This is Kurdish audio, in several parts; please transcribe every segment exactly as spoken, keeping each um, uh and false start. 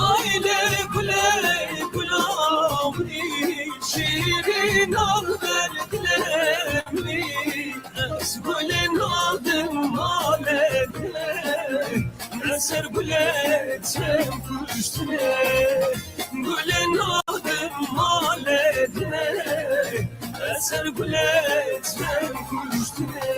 Aile gule gulabî, şîrîn al ber dilê min. Ez gulê nadim malê dilê. Ez ser gulê çem kuştine. Gulê nadim malê dilê. Ez ser gulê çem kuştine.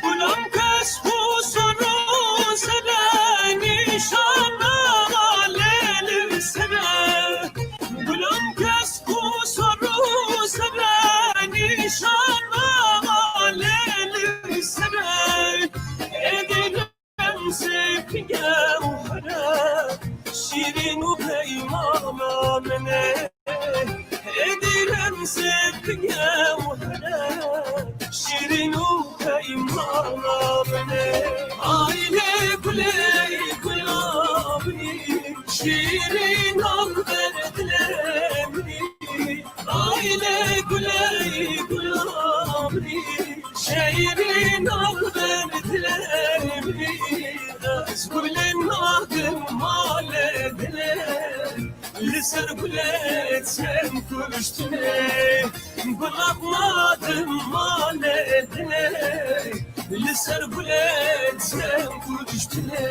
Gulam kes xu sor û sere nîşan nalê li sere. Gulam kes xu sor û sere nîşan nalê li sere. Êdî Em sê pî gewhere, şîrîn û peymana min e. Êdî em sê pî gewhere, şîrîn û peymana min e. Aîlê gulê gulabî, şîrîn al ber dilê min. Aîlê gulê gulabî, şîrîn al ber dilê min. Ez gulê nadim malê dilê, li ser gulê çem kuştine. Gulab nadim malê dilê, li ser gulê çem kuştine.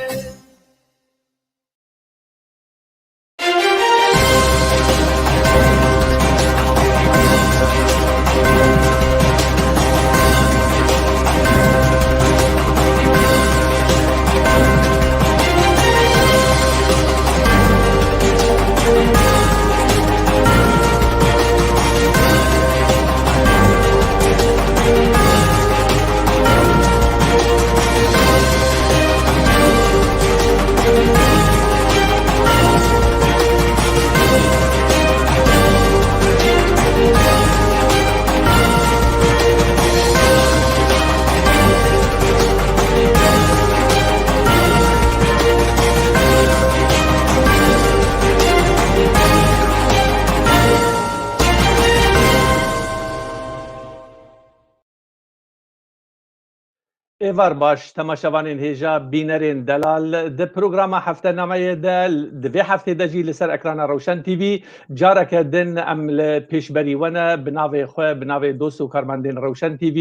Êvar baş, temaşevanên hêja, bînerên delal. Di programa heftenameyê de, di vê heftê de jî li ser ekrana Rewşen T V careke din em li pêşberî we ne, bi navê xwe, bi navê dost û karmendên Rewşen T V,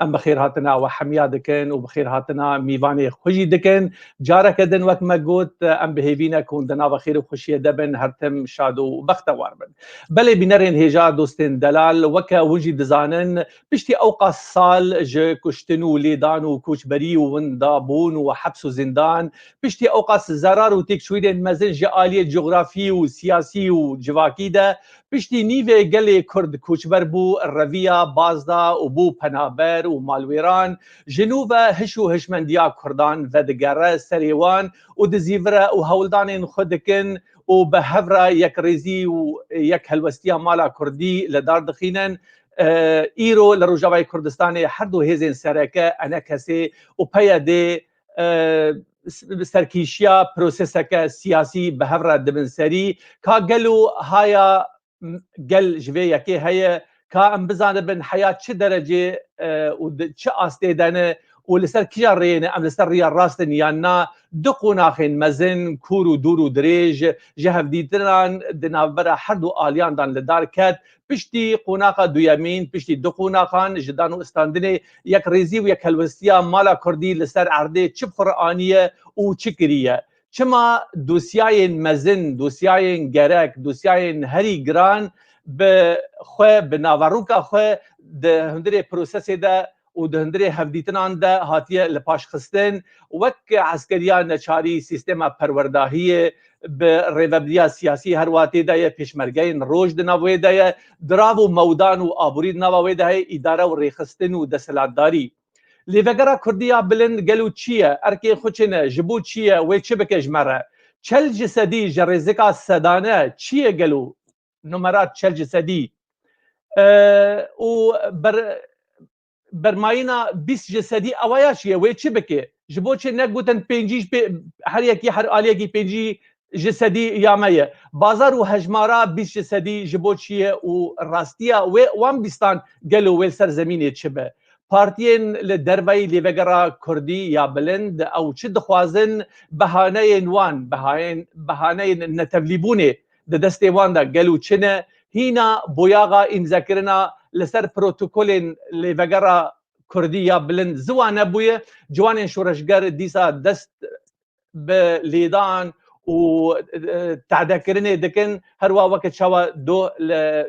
em bi xêrhatina we hemiya dikin û bi xêrhatina mîvanê xwe jî dikin. Careke din, wek me got, em bi hêvî ne ku hûn di nava xêr û xweşiyê de bin, her tim şad û bextewar bin. Belê bînerên hêja, dostên delal, weke hûn jî dizanin, piştî ewqas sal ji kuştin û lêdan û koçberî û windabûn û heps û zindan, piştî ewqas zerar û têkçûyînên mezin ji aliyê cografî û siyasî û civakî de, piştî nîvê gelê Kurd koçber bû, reviya, baz da û bû penaber û malwêran, ji nû ve hiş û hişmendiya Kurdan vedigere serê wan û dizîvire û hewldanên xwe dikin û bi hev re yekrêzî û yekhelwestiya mala Kurdî li dar dixînin. E, îro li Rojavayê Kurdistanê her du hêzên sereke, ENKSê û PYDê, e, s-, serkîşiya proseseke siyasî bi hev re dibin serî. Ka gelo haya, m-, gel ji vê yekê heye, ka em bizanibin heya çi derecê, e, û di çi astê de ne û li ser kîja rêyê ne, em li ser rêya rast in yan na, du qonaxên mezin, kûr û dûr û dirêj, ji hevdîtinan di navbera her du aliyan de li dar ket. Piştî qonaxa duyemîn, piştî du qonaxan ji dan û istandinê yekrêzî û yekhelwestiya mala Kurdî li ser erdê çi bi xwe re aniye û çi kiriye? Çima dosyayên mezin, dosyayên gerek, dosyayên herî giran bi xwe, bi naveroka xwe di hundirê prosesê de û di hundirê hevdîtinan de hatiye li paş xistin, wek eskeriya neçarî, sîstema perwerdahiyê, bi rêvebiriya siyasî her wiha tê de ye, pêşmergeyên roj di nav wê de ye, dirav û mewdan û aborî di nava wê de heye, îdare û rêxistin û desthilatdarî. Lêvegera Kurdî ya bilind gelo çi ye? Erkê xwe çi ne? Ji bo çi ye? Wê çi bike ji me re? Çel ji sedî ji rêzika sedane çi ye gelo? Numerat çel ji sedî. E, û ber-, bermayîna bîst ji sedî ewa ya çi ye? Wê çi bike? Ji bo çi negotin pêncî ji pê-, her yekî, her aliyekî pêncî ji sedî ya me ye? Bazar û hejmara bîst ji sedî ji bo çi ye û rastiya wê wan bîstan gelo wê li ser zemînê çi be? Partiyên li derveyî lêvegera Kurdî ya bilind ew çi dixwazin? Behaneyên wan, behayên, behaneyên netevlîbûnê di destê wan de gelo çi ne? Hîna boyaxa îmzekirina li ser protokolên lêvegera Kurdî ya bilind ziwa nebûye. Ciwanên şoreşger dîsa dest bi lêdan û, e, tehdekirinê dikin. Her wa weke çawa doh li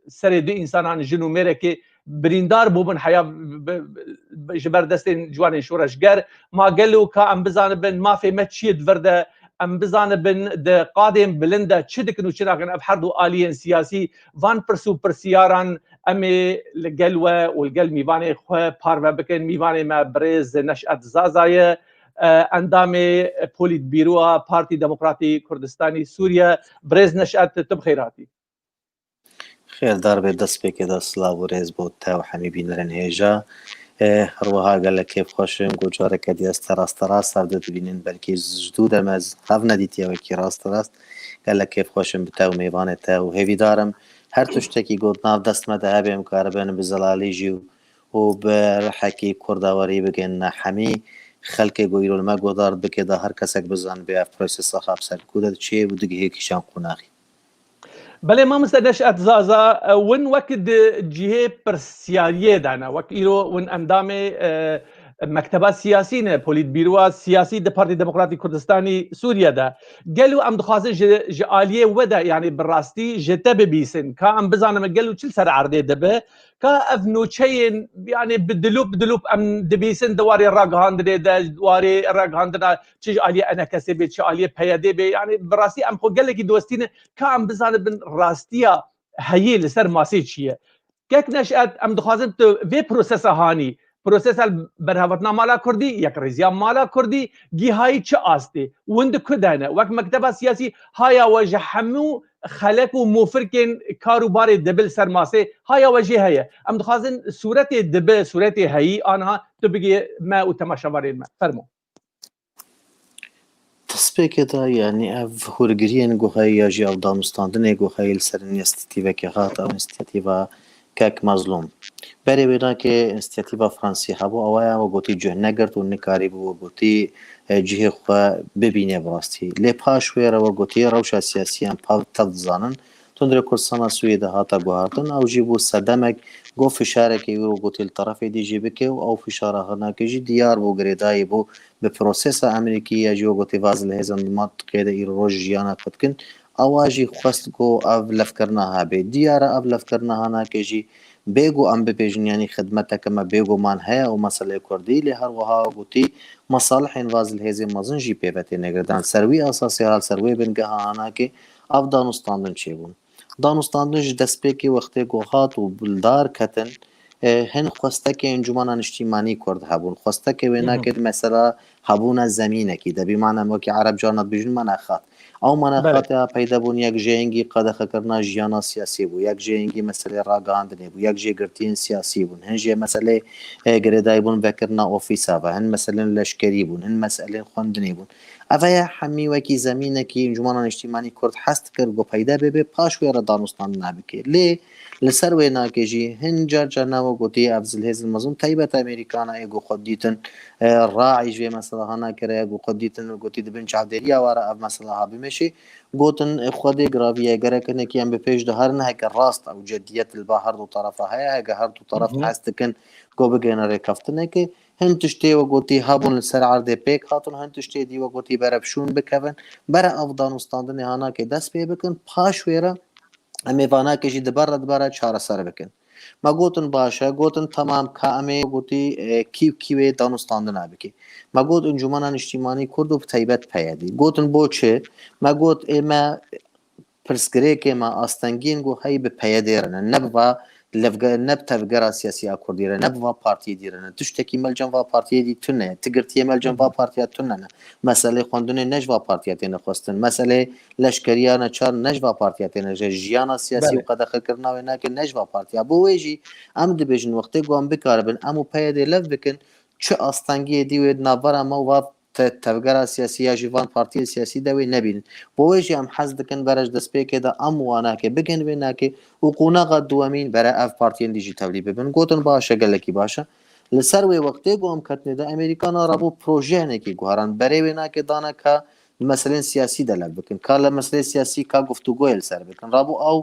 serê du însanan, jin û mêrekê, birîndar bûbin, heya bi, bi, ji ber destên ciwanên şoreşger. Ma gelo ka em bizanibin mafê me çi ye di vir de, em bizanibin di qadên bilind de çi dikin û çi nakin ev her du aliyên siyasî? Van pirs û pirsiyaran em ê li gel we û li gel mîvanê xwe parve bikin. Mîvanê me birêz Neşet Zaza ye, e, endamê Polîtbîroya Partî Demokratî Kurdistanî Sûriye. Birêz Neşet, tu bi xêr hatî. Xêrdar be, destpêkê de silav û rêz bo te û hemî bînerên hêja. E, her wiha gelek kêfxweş im ku careke dî ez te rasterast hev dibînin, belkî ji dû dem ez hev nedîtiye wekî rasterast. Gelek kêfxweş im bi te û mêvanê te û hêvîdar im her tiştekî ku di nav dest me de hebe em karibin bi zelalî jî û bi rihekî kurdawerî bigihîne hemî xelkê ku îro li me guhdar dike de her kesek bizanibe ev prosesa xwe bi ser ku de diçe û digihê kîjan qonaxî. Belê, mamoste Neşet Zaza, e, win wek di cihê pirsiyariyê de ne, wek îro win endamê, e, mekteba siyasî ne, polîtbîroya siyasî di Partî Demokratî Kurdistanî Sûriye de. Gelo em dixwazin ji, ji aliyê we de, yanî bi rastî ji te bibîsin, ka em bizanin gelo çi li ser erdê dibe, ka ev nûçeyên, yanî bi dilop dilop em dibîsin di warê ragihandinê de, di warê ragihandina çi ji aliyê enekesê bê, çi aliyê peyedê bê, yanî bi rastî em xwe gelekî diwestînin, ka em bizanibin rastiya heyî li ser masê çi ye. Kek Neşet, em dixwazin tu vê prosesa hanî, prosesa berhevatina mala Kurdî, yekrêziya mala Kurdî, gihayî çi astê? Win di ku de ne? Wek mekteba siyasî haya we ji hemû xelek û mofirkên kar û barê dibe li ser masê, haya we jê heye. Em dixwazin sûretê dibe, sûretê heyî aniha tu bigê me û temaşevanên me. Fermo. Destpêkê de, yanî ev hûrgiriyên ku heye ya jî ev danûstandinê ku heye li ser însiyatîvekê hat, ew însiyatîva Kek Mezlûm. Berê wê nake însiyatîva Fransî hebû, ewa ya we gotî cih negirt û nikarîbû we gotî, e, cihê xwe bibîne bi rastî. Lê paş wê re we gotî rewşa siyasî em pav tev dizanin. Tundrê Kurdistana Sûriyê de hate guhartin, ew jî bû sedemek, got fişarekê wî û gotî li terefê dî jî bike û ew fişara hinekê jî diyar bû, girêdayî bû bi prosesa Amerîkî ya jî wek gotî vaz li hêzan di mantixê de îro roj jiyana xwe dikin. Ewa jî xwest ku ev lefkirina hebe. Diyar e ev lefkirina hinekê jî bê ku em bibêjin, yanî xidmeteke me bêguman heye û meseleyê Kurdî, lê her wiha gotî mesalihên vaz li hêzên mezin jî pê ve têne girdan. Ser wî esasê, hal ser wê bingeha hinekê ev danûstandin çêbûn. Danûstandin ji destpêkê wextê ku hat û bi dar ketin, e, hin xwestekê Encûmena Niştîmanî Kurd hebûn. Xwestekê wê Hı hı. nake di mesela hebûna zemînekî de. Bî mane em wekî Ereb carna dibêjin menexat. Ew Belê. menexatê ya peyde bûn yek jê hingî qedexekirina jiyana siyasî bû, yek jê hingî meselê ragihandinê bû, yek jê girtiyên siyasî bûn, hin jê meselê, e, girêdayî bûn vekirina ofîsa ve, hin meselên leşkerî bûn, hin meselên xwendinê bûn. Ev heye hemî wekî zemînekî Encûmena Niştîmanî Kurd hez dikir ku peyde bibe, paş wê re danûstandina bike. Lê li ser wê nake jî hin car carna we gotî ev zilhêzin mezin taybet Amerîkana ê ku xwe dîtin, e, raî ji vê mesela hana kire, ku xwe dîtin û gotî di bin çavdêriya we re ev mesela ha bimeşê. Gotin, e, Xwedê giravî ye, gerek hinekî em bi pêş de herin, heke rast ew cediyet li ba her du terefa heye, heke her du teref Hı hı. hez dikin ku bigihine rêkeftinekê. Hin tiştê we gotî hebûn li ser erdê pêk hatin, hin tiştê dî we gotî berevşûn bikevin. Bere ev danûstandinê hanakê dest pê bikin, paş wê re em ê vanakê jî di ber re di ber re çareser bikin. Me gotin baş e, gotin temam ka em ê gotî, e, kî û kî wê danûstandina bike. Me got Encûmena Niştîmanî Kurd û bi taybet P Y D. Gotin bo çi? Me got ê me pirsgirêkê me astengiyên ku heyî bi P Y D re ne, ne bi va levge-, ne bi tevgera siyasî ya Kurdî re, ne bi va partiyê dî re ne. Tiştekî me li cem va partiyê dî tune ye. Ti girtiyê me li cem va partiya tune ne. Meselê xwendinê ne ji va partiya têne xwestin. Meselê leşkeriya neçar ne ji va partiya têne. Ji jiyana siyasî û qedexekirina wê nake ne ji va partiya. Bo wê jî em dibêjin wextê ku em bikaribin, em û P Y D lev bikin, çi astengiyê dî wê di navbera me û va te-, tevgera siyasî ya jî van partiyê siyasî de wê nebînin. Bo wê jî em hez dikin bere ji destpêkê de em wana ke bigin wê nake û qonaxa duwemîn bere ev partiyên dî jî tevlî bibin. Gotin baş e, gelekî baş e. Li ser wê wextê ku em ketine de Amerîkana rabû projeyenekî guharan berê wê nake dane ka di meselên siyasî de lev bikin. Ka li meselê siyasî ka guftûgoyê li ser bikin. Rabû ew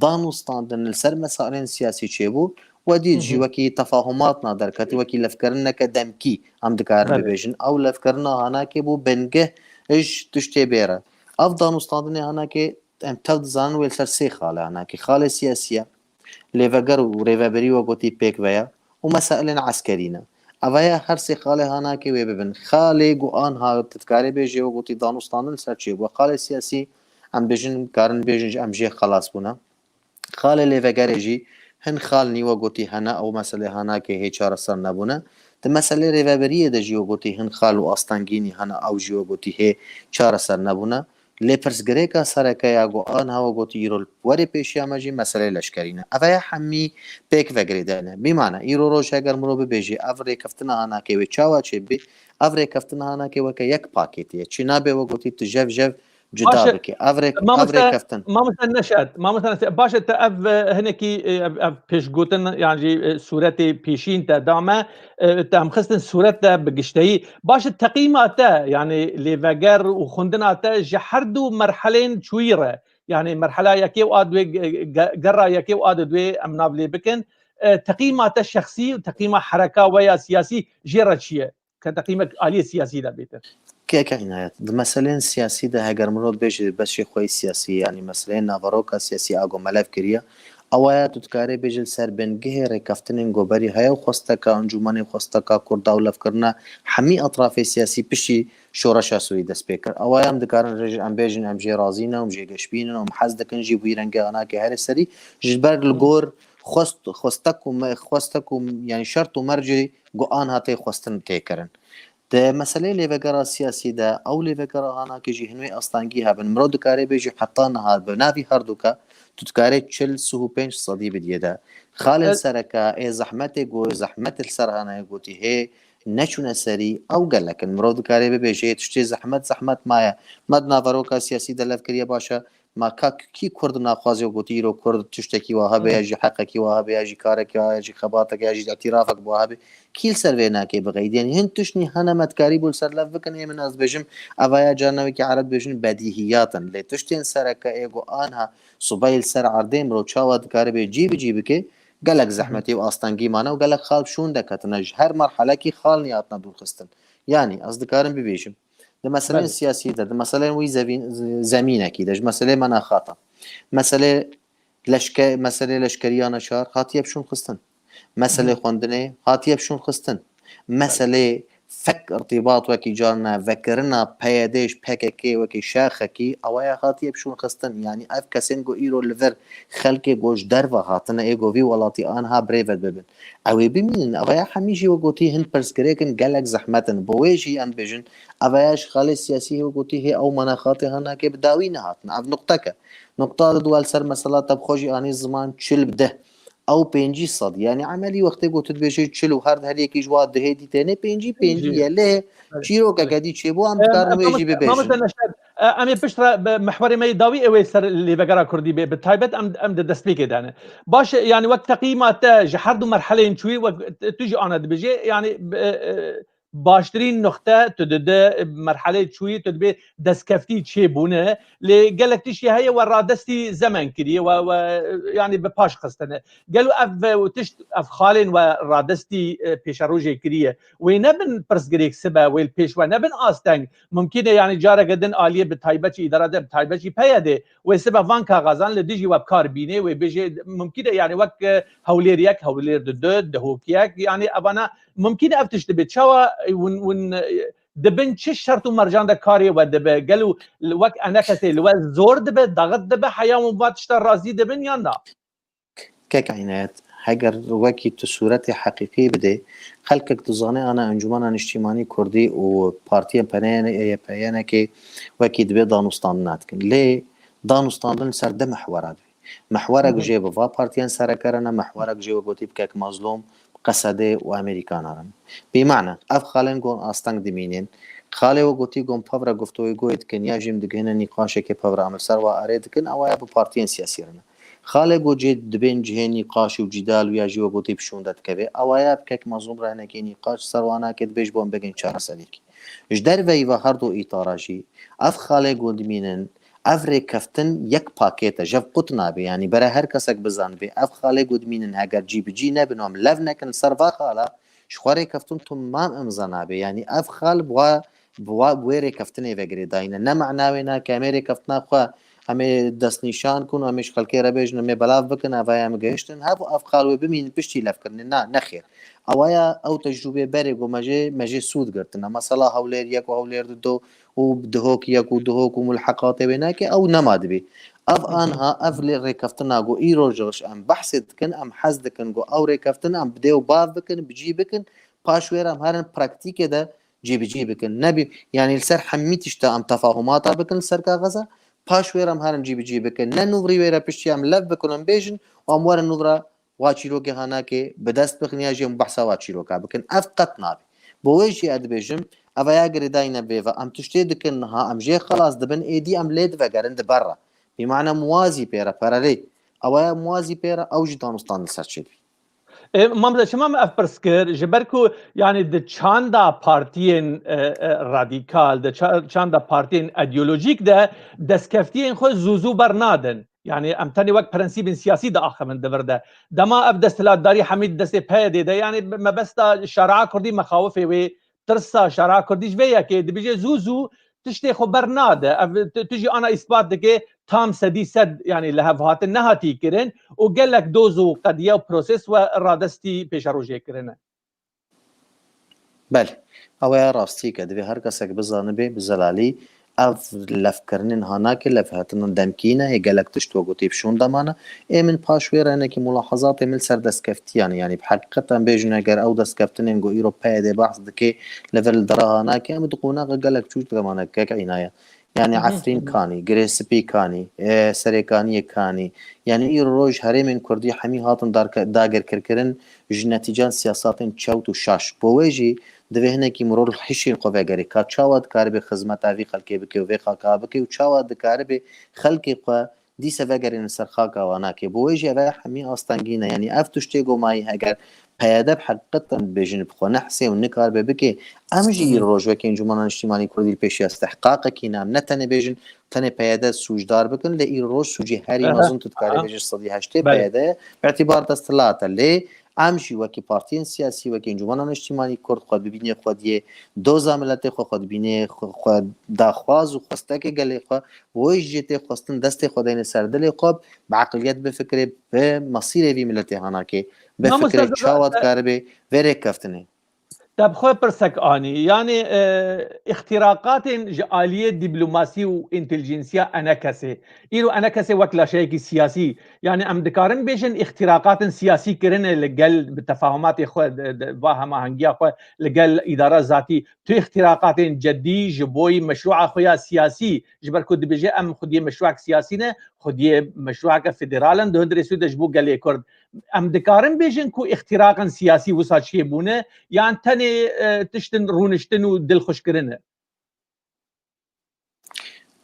dan û standin li ser mesailên siyasî çêbû. We dît jî wekî tefahumat na derketî, wekî levkirineke demkî em dikarin bibêjin. Ew levkirina hanakê bû bingeh ji tiştê bê re. Ev danûstandinê hanakê em tev dizanin wê li ser sê xalê hanakê. Xalê siyasî ye, lêveger û rêvebirî we gotî pêk ve ye û mesailên eskerî ne. Eva ya her sê xalê hanakê wê bibin. Xalê ku anha tu dikarê bêjê we gotî danûstandin li ser çêbû. Xalê siyasî em bêjin, karin bêjin em jê xelas bûne. Xalê lêvegerê jî hin xal nî we gotî hene, ew meselê hanakê hê çareser nebûne. Di meselê rêvebiriyê de jî we gotî hin xal û astengî nî hene, ew jî we gotî hê çareser nebûne. Lê pirsgirêka sereke ya ku anha we gotî îro li werê pêşiya me jî meselê leşkerî ne. Eve ya hemî pêk ve girêdayî ne. Bîmane, îro roj heger mirov bibêjê ev rêkeftina hanakê wê çawa çêbê, ev rêkeftina hanakê weke yek pakêtê ye. Çi nabe we gotî tu jev jev cuda bike. Ev rê-, ev rêkeftin. Mamoste Neşet, mamoste Neşet, baş e, te ev, e, hinekî, e, ev, ev pêşgotin, yan jî, e, sûretê pêşîn te da me, e, te em xistin sûret te bi gişteyî. Baş e, teqîma te, yanî lêveger û xwendina te ji her du merhelên çûyî re, yanî merhela yekê û a duê, ge-, ge-, gerra yekê û a di duê em nav lê bikin. E, teqîma te şexsî û teqîma hereka we ya siyasî jê re çi ye? Ke teqîmek aliyê siyasî de bêtir. Keke Înayet, di meselên siyasî de heger mirov bêje beşê xwe yê siyasî, yanî meseleyên naveroka siyasî a ku me lev kiriye, ewa ya tu dikarê bêjî li ser bingehê rêkeftinên ku berî heye û xwesteka Encûmenê, xwesteka Kurda û levkirina hemî etrafê siyasî piştî şoreşa Sûrî dest pê kir. Ewa ya em dikarin rêj-, em bêjin em jê razî ne, em jê geşbîn in, em hez dikin jî wî rengê hanakê herê serî, ji ber li gor xwest, xwestek û me-, xwestek û, yanî şert û mercê ku anha tê xwestin tê kirin. Di meseleyê lêvegera siyasî de, ew lêvegera hanakê jî hin wê astengî hebin. Mirov dikare bêjî heta niha bi navî herduka tu dikarê çil, sih û pênc sedî bidiyê de. Xalên sereke ê zehmetê ku zehmet li ser hanayê gotî hê neçûne serî, ew gelek in. Mirov dikare bibêje, yê tiştê zehmet, zehmet maye. Me di naveroka siyasî de lev kiriye, baş e. Ma ka kî Kurd naxwaze û gotî îro Kurd tiştekî wa hebe ya jî heqekî wa hebe ya jî karekî wa ya jî xebatek ya jî îtirafek bi wa hebe. Kî li ser vê nakê bixeyît? Yanî hin tişt nî hene me dikarî bû li ser lev bikin, ê min ez dibêjim, eva ya carna wekî ereb dibêjin bedîhiyat in. Lê tiştên sereke ê ku anha subeyê li ser erdê mirov çawa dikaribe cî bi cî bike, gelek zehmetî û astengî mane û gelek xal bi şûn de ketine. Ji her merhelekî xal nî hatine dûrxistin. Yanî ez dikarim bibêjim, di meseleyên siyasî de, di meseleyên wî zevîn-, z-, zemînekî de, ji meseleyê menaxatan, meselê leşke-, meselê leşkeriya neçar hatiye bi şûn xistin. Meselê xwendinê hatiye bi şûn xistin. Meselê fek irtîbat wekî carna vekirina P Y D ji P K K wekî şaxekî, ewa ya hatiye bi şûn xistin. Yanî ev kesên ku îro li vir xelkê ku ji derve hatine ê ku vî welatî anha birêve bibin. Ew ê bimînin. Ewa ya hemî jî we gotî hin pirsgirêk in, gelek zehmet in. Bo wê jî em dibêjin, ewa ya ji xalê siyasî hê we gotî hê ew menaxatê hanakê bi dawî nehatine. Ev nuqtek e. Nuqta di dua li ser mesela te bi xwe jî anî ziman çil bi deh. Ew pêncî sed. Yanî emelî wextê ku tu dibêjê çil û her, her yekî ji wa dihê dî têne pêncî, pêncî ye. Lê çîrokeke dî çêbû, em dikarin wê jî bibêjin. Mamoste Neşet, e, em ê pişt re bi mehwerê me yê dawî ê wê ser lêvegera Kurdî bê. Bi taybet em, em di destpêkê de ne. Baş e, yanî wek teqîma te ji her du merheleyên çûyî, wek tu jî ana dibêjê, yanî, e, e, baştirîn nuxte tu dide merhelê çûyî, tu dibê destkeftî çêbûne, lê gelek tiştî heye we radestî zemen kiriye, we, we, yanî bi paş xistine. Gelo ev ve û tişt, ev xalên we radestî, e, pêşerojê kiriye, wê nebin pirsgirêk sibe, wê li pêş we nebin asteng? Mumkîn e, yanî careke din aliyê bi taybet jî îdara de, bi taybet jî P Y D, wê sibe van kaxazan li dijî we bi kar bînê, wê bêjê, mumkîn e, yanî wek, e, Hewlêr yek, Hewlêr du, du, Dihok yek, yanî evana mumkîn e ev tişt dibe. Çawa hûn, hûn, e, dibin çi şert û mercan de karê we dibe? Gelo wek enekesê li we zor dibe, daxit dibe, heya hûn va tişta razî dibin yan na? Kek Înayet, Heger wekî tu sûretê heqîqî bidê, xelkek dizane ana Encûmena Niştîmanî Kurdî û partiyên P N Y, Y P G wekî dibê danûstandina dikin. Lê danûstandin li ser du mihwera dibê. Mihwerek Hı hı. jê bi va partiyên serekere ne, mihwerek jê wek gotî bi kek Mazlûm, Qesedê û Amerîkana re ne. Bîmane, ev xalên gon asteng dimînin. Xalê wek gotî gon pevre guftogî goyê dikin ya jî em digihine nîqaşekê pevre em li ser wa erê dikin, ewa ya bi partiyên siyasî re ne. Xalê go cê dibên cihê nîqaşî û cîdal û ya jî wek gotî bi şûnde dikeve, ewa ya bi kek Mazlûm re hinekî nîqaş ser wa nake dibêj bo em bigin çareserîkî. Ji derveyî ve her du îtara jî ev xalê go dimînin, ev rêkeftin yek pakêt e, ji hev qut nabe. Yanî bere her kesek bizanibe, ev xalê go dimînin heger cî bi cî nebin û em lev nekin li ser va xala, ji xwe rêkeftin tamam imza nabe. Yanî ev xal bi wa, bi wa, bi wê rêkeftinê ve girêdayî ne. Ne mana wê ne ke em ê rêkeftina xwe, em ê destnîşan kin û em ê ji xelkê re bêjin, em ê belav bikin, ev em gihiştin hev û ev xal wê bimînin piştî levkirinê. Na, nexêr. Ewa ya ew tecrûbê berê ku me jê, me jê sûd girtine. Mesela Hewlêr yek û Hewlêr du û Duhok yek û Duhok û mulheqatê wê nake, ew nema dibê. Ev Hı hı. anha, ev lê rêkeftina ku îro ji em behsê dikin, em hez dikin ku ew rêkeftin em bi dê û bav bikin, bi cî bikin, paş wê re em herin praktîkê de cîbicî bikin. Nebî, yanî li ser hemî tişta em tefahumata bikin li ser kaxeza, paş wê re em herin cîbicî bikin. Ne nûvrî wê re piştî em lev bikin û em bêjin û em werin nûvra wa çîrokê hanakê bi dest bixin ya jî em behsa wa çîroka bikin. Ev qet nabe. Bo wê jî ez dibêjim, ev ya girêdayî ne vê ve. Em tiştê dikin niha, em jê xelas dibin, êdî em lê divegerin di ber re. Bîmane muwazî pê re, paralel. Ew ya muwazî pê re, ew jî danûstan li ser çêdibî. E, Mamze, çima me ev pirs kir? Ji ber ku, yanî, di çanda partiyên, e, e, radîkal, di ça-, çanda partiyên îdeolojîk de destkeftiyên xwe zû zû bernadin. Yanî, em tenê wek prensîbên siyasî diaxivin di vir de. Dema ev desthilatdarî hemî di destê P Y D'ê de, yanî, mebesta şareya Kurdî mexawifê wê, tirsa şareya Kurdî ji vê yekê dibêje zû zû tiştê xwe bernade. Ev tu, tu jî ana îspat dike tam sedî sed, yanî lihevhatin nehatî kirin û gelek doz û qediya û proses we radestî pêşerojê kirine. Belê, ew ya rastî ke divê her kesek bizanibe, bi zelalî ev levkirinên hanakê levhatinan demkî ne, ê gelek tişt we gotî bi şûn de mane. Ê min paş wê re hinekî mulahazatê min li ser destkeftiyan, yanî bi heqîqet em bêjin eger ew destkeftinên ku îro P Y D behs dike li vir li dera hanakê, em di qonaxa gelek çûç de mane kek Înaye. Yanî Hı hı, Efrîn hı hı. Kanî, Girê Spî Kanî, e, Serêkaniyê Kanî. Yanî îro roj herêmên Kurdî hemî hatin darke-, dagirkirkirin ji netîcan siyasatên çewt û şaş. Bo wê jî divê hinekî mirov li hişên xwe vegerê, ka çawa dikaribe xizmeta vî xelkê bike û vê xaka bike û çawa dikaribe xelkê xwe dîse vegerîne ser xaka wan nake. Bo wê jî ev hemî astengî ne. Yanî ev tiştê gomayî heger P Y D bi heqîqet em dibêjin bi xwe nehsê û nikaribe bike, em jî Hı hı. îro roj wekî Encûmena Niştîmanî Kurdî li pêşiya stehqaqekî ne. Em ne tenê bêjin, tenê P Y D sûcdar bikin, lê îro roj sûcê herî Aha, mezin tu dikarî aha. bêjî sedî heştê Belê. P Y D bi îtîbar desthilat e. Lê em jî wekî partiyên siyasî, wekî Encûmena Niştîmanî Kurd xwe bibînê xwediyê doza miletê xwe, xwe dibînê xwe, xwe daxwaz û xwestekê gelê xwe, wê jî tê xwestin destê xwe deyne ser dilê xwe, bi eqliyet bifikirê, bi mesîrê vî miletê hanakê Mamoste bifikirê, Zazar, çawa e, dikaribê vê rêkeftinê. Te bi xwe pirsek anî. Yanî, e, îxtîraqatên ji aliyê dîplomasî û întîlîjensiya ENKSê. Îro ENKSê wek laşeyekî siyasî, yanî em dikarin bêjin îxtîraqatên siyasî kirine li gel bi tefahumatê xwe, di, di, va hemahengiya xwe li gel îdara zatî. Tu îxtîraqatên cedî ji boyî meşrûa xwe ya siyasî, ji ber ku dibêje em xwediyê meşrûek siyasî ne, xwediyê meşrûeke federal in, di hundirê sû de ji bo gelê Kurd. Em dikarin bêjin ku îxtîraqên siyasî wisa çêbûne, yan tenê, e, tiştin rûniştin û dilxweşkirin e?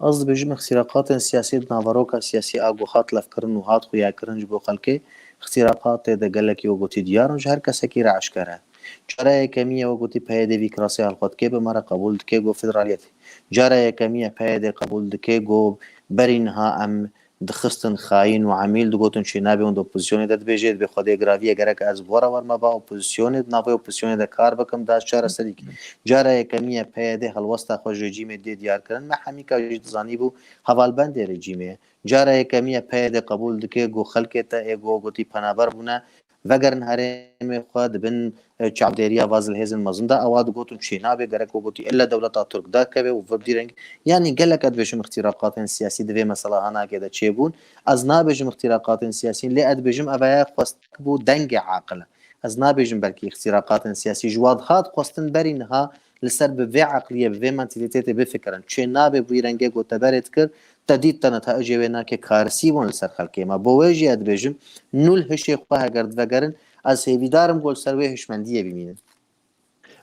Ez dibêjim, îxtîraqatên siyasî di naveroka siyasî a ku hat levkirin û hat xuyakirin ji bo xelkê, îxtîraqatê de gelekî wek gotî diyar in, ji her kesekî re eşkere. Cara yekemî ye, wek gotî, P Y D vî kirasê helxwe dike, bi me re qebûl dike, got federaliyetê. Cara yekemî ye, P Y D qebûl dike, got berî niha em dixistin xayîn û emîl, digotin çênabê hûn di opozisyonê de dibêjê, dibê Xwedê giravî ye, gerek ez bi we re werme ba opozisyonê, di navê opozisyonê de kar bikim, da ez çareserî kim. Cara yekemî ye P Y D helwesta xwe ji rejîmê dê diyar kirin. Me hemîka jî dizanîbû hevalbendê rejîmê ye. Cara yekemî ye P Y D qebûl dike ku xelkê te ê ku gotî penaber bûne, vegerin herêmê xwe, di bin, e, çavdêriya va zilhêzên mezin de ewa digotin çê nabe, gerek we gotî ille dewleta Tirk derkeve û vir dî rengî. Yanî gelek ez dibêjim îxtîraqatên siyasî di vê mesela hanakê de çêbûn. Ez nabêjim îxtîraqatên siyasî, lê ez dibêjim ev heye xwestek bû dengê aqil e. Ez nabêjim belkî îxtîraqatên siyasî ji wa dihat xwestin berî niha li ser bi vê eqliyê, bi vê mentalitêtê bifikirin. Çê nabe bi wî rengê goteberê dikir, te dît te netayicê wê nake karisî bûn li ser xelkê me. Bo wê jî ez dibêjim, nû li hişê xwe heger divegerin, ez hêvîdar im ku li ser wê hişmendiyê bimînin.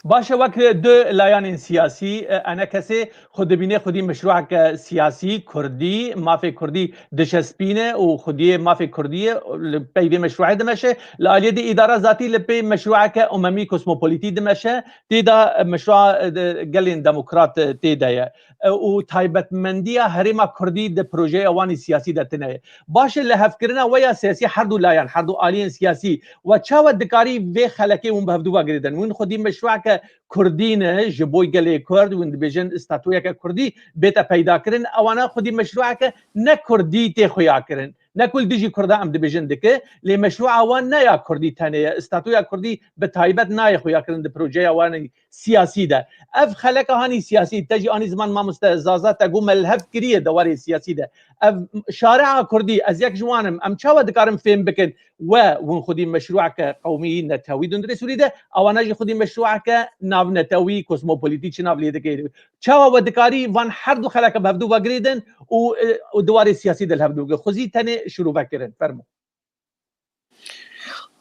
Baş e, wek du layanên siyasî, e, enekesê xwe dibîne xwedî meşrûeke siyasî, kurdî, mafê kurdî dişespîne û xwediyê mafê kurdî li pey vê meşrûê dimeşe. Li aliyê dî îdara zatî li pey meşrûeke umemî, kosmopolîtî dimeşe. Tê de meşrûa, e, de gelên demokrat, e, tê de ye. E, û taybetmendiya herêma kurdî di projeya wan ê siyasî de tune ye. Baş e, li hevkirina we ya siyasî, her du layan, her du aliyên siyasî, we çawa dikarî vê xelekê hûn bi hevdû ve girêdin? Hûn xwedî meşrûeke kurdî ne, ji bo gelê kurd, hûn dibêjin statuyeke kurdî bête peydakirin, ewana xwedî meşrûeke ne kurdî tê xuya kirin. Ne ku li dijî kurda em dibêjin dike, lê meşrûa wan ne ya kurdî tenê ye. Statuya kurdî bi taybet nayê xuya kirin di projeya wan ê siyasî de. Ev xeleka hanî siyasî, te jî anî ziman mamoste Zaza, te got me li hev kiriye di warê siyasî de. Ev şare'a kurdî, ez yek ji wan im, em çawa dikarin fêm bikin? We hûn xwedî meşrûeke qewmî netewî dundurê Sûrî de, ewana jî xwedî meşrûeke navnetewî, kosmopolîtî çi nav lê dike. Çawa we dikarî van her du xeleke bi hevdû ve girêdin û, e, û di warê siyasî de li hevdû ge? Xwezî tenê şirûve kirin. Fermo.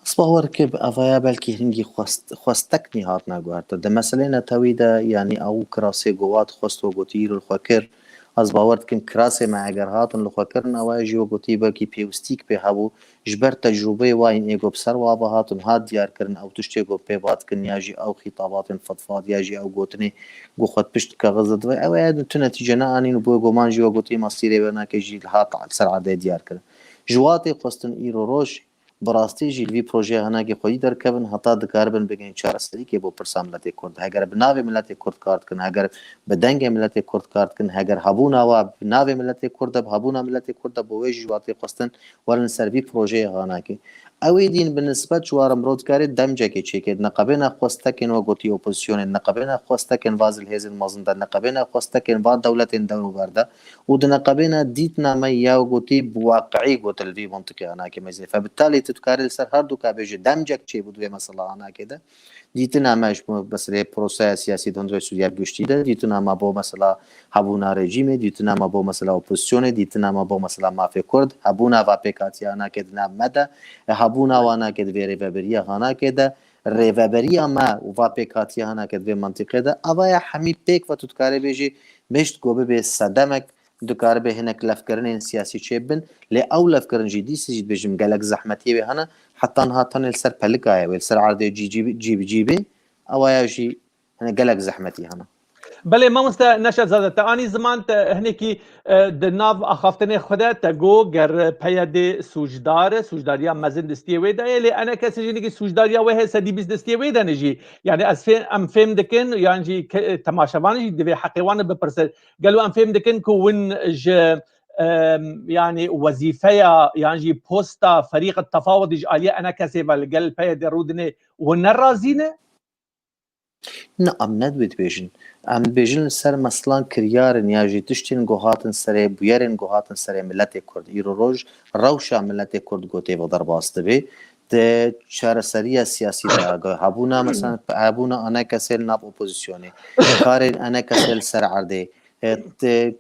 Ez bawer dikim, evaya belkî hingî xwest-, xwestek nî hatine guhertin. Di meselê netewî de, yanî ew kirasê ku we dixwest we gotî îro li xwe kir. Ez bawer dikim, kirasê me eger hatin li xwe kirin, ew jî we gotî belkî pêwistîk pê hebû. Ji ber tecrûbeyê wayîn ê ku bi ser wa ve hatin hat diyar kirin, ew tiştê ku pê va dikin ya jî ew xîtabatên fetfat ya jî ew gotinê ku xwe pişt kaxiz de dibe, ew ê tu netîce neanîn û bo goman jî we gotî masîrê we nake jî hat ser erdê diyar kirin. Ji wa tê xwestin îro roj, bi rastî jî li vî projeyê hinekî xwedî derkevin, heta dikaribin bigihên çareserîkê bo pirsa miletê Kurd. Heger bi navê miletê Kurd kar dikin, heger bi dengê miletê Kurd kar dikin, heger hebûna wa bi navê miletê Kurd de, bi hebûna miletê Kurd de, bo wê jî ji wa tê xwestin werin ser vî projeyê hinekî. Ew ê dîn bi nisbet ji wa re mirov dikare demcekê çêke, di neqebêna xwestekên we gotî opozisyonê, di neqebêna xwestekên va zilhêzên mezin de, di neqebêna xwestekên va dewletên dewrûber de, û di neqebêna dîtina me ya gotî bi waqiî gotin li vî mintiqê anakê me zêfe. Bi talî tu dikarî li ser her du ka bêjî demcek çêbû di vê mesela anakê de. Dîtina me ji bo meseleyê proseya siyasî di hundirê Sûriya giştî de, dîtina me bo mesela hebûna rejîmê, dîtina me bo mesela opozisyonê, dîtina me bo mesela mafê Kurd, hebûna va pêkatiya anakê di nav me de, hebûna wanakê di vê rêveberiya hanakê de, rêveberiya me û va pêkatiya hanakê di vê mintiqê de, ava ya hemî pêk ve tu dikarî bêjî, pişt ku bibê sedemek, dikaribe hinek levkirinên siyasî çêbin, lê ew levkirin jî dîsî jî dibêjim gelek zehmetiyê wê hene, heta niha tenê li ser pelika ye, wê li ser erdê cî, cî, cî bi cî bê, ewa ya jî hene gelek zehmetî hene. Belê, mamoste Neşet Zade, te anî ziman, te hinekî, e, di nav axaftinê xwe de te got, ger P Y D sûcdar e, sûcdariya mezin di stiyê wê de ye, lê enekesê jî hinekî sûcdariya wê heye sedî bîst di stiyê wê de ne jî. Yani ez fê-, em fêm dikin, yan jî ke-, temaşevan jî divê heqê wan bipirsin. Gelo em fêm dikin ku win ji, em, yani wezîfeya yan jî posta ferîq tefawudî ji aliyê enekesê ve li gel P Y D Rûdinê win nerazî ne? Na, em ne dibê dibêjin. Em dibêjin li ser meslan kiryarin ya jî tiştên ku hatin serê, bûyerên ku hatin serê miletê Kurd. Îro roj rewşa miletê Kurd ku tê ve derbas dibe, di çareseriya siyasî de hebûna, mesela, hebûna enekesê li nav opozisyonê, karên enekesê li ser erdê, e, di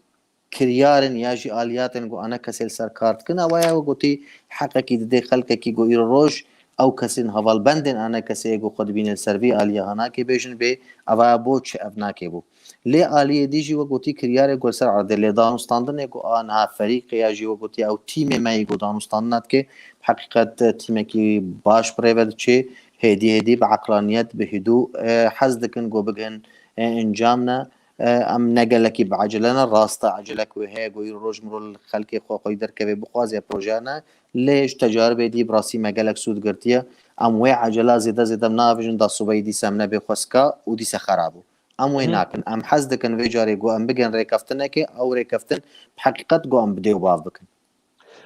kiryarên ya jî aliyatên ku enekesê li ser kar dikin, ewa ya gotî heqekî didê xelkekî ku îro roj ew kesên hevalbendên enekesê ku xwe dibîne li ser vî aliyê hanakê bêjin bê, ewa ya bo çi ev nakê bû. Lê aliyê dî jî we gotî kiryarê ku li ser erdê lê danûstandinê ku a niha ferîqê ya jî we gotî ew tîmê me yî ku danûstandina dike, bi heqîqet tîmekî baş bi rê ve diçê, hêdî hêdî bi eqlaniyet, bi hidû, e, hez dikin ku bigihin, e, encam ne. E, em ne gelekî bi ecele ne, rast e, ecelek wê heye ku îro roj mirov li xelkê xwe xwedî derkeve bixwaze proje ne, lê ji tecaribê dî bi rastî me gelek sûd girtiye. Em wê ecela zêde zêde em navêjin da subeyî dîse em nebê xwestka û dîse xerab bû. Em wê Hı. nakin. Em hez dikin vê carê ku em bigin rêkeftinekê, ew rêkeftin bi heqîqet ku em bi dê û bav bikin.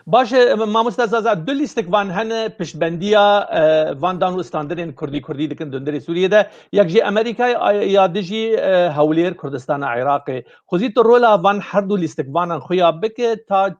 Baş e, mamoste Zaza, du lîstikvan hene piştbendiya e, van dan û standinên kurdî kurdî dikin di hundirê Sûriyê de. Yek jî Amerîkayê, a- ya di jî e, Hewlêr, Kurdistana Iraqê. Xwezî tu rola van her du lîstikvanan xuya bike ta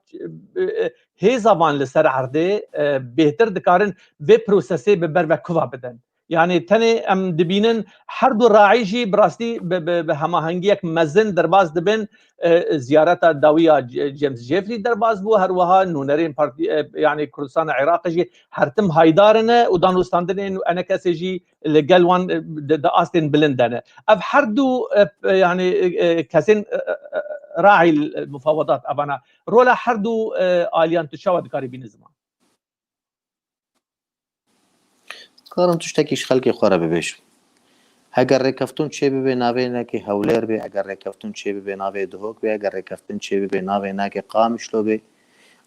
e, hêza van li ser erdê e, bêhtir dikarin vê prosesê bi ber ve kuva bidin. Yani tenê em dibînin her du rayî jî bi rastî bi, bi, bi hemahengiyek mezin derbas dibin. E, ziyareta dawî ya J- James Jeffrey derbas bû, her wiha nûnerên partî, e, yani Kurdistana Iraqê jî her tim haydar ne û danûstandinên û enekesê jî li gel wan e, di, di astên bilind de ne. Ev her du e, p- yani e, kesên e, e, e, rayî mufawedat evana rola her du e, aliyan tu çawa dikarî bînî ziman? Dikarim tiştekî ji xelkê xwe re bibêjim. Heger rêkeftin çêbibe navê nake Hewlêr be, heger rêkeftin çêbibe navê Duhok be, heger rêkeftin çêbibe navê nake Qamişlo be,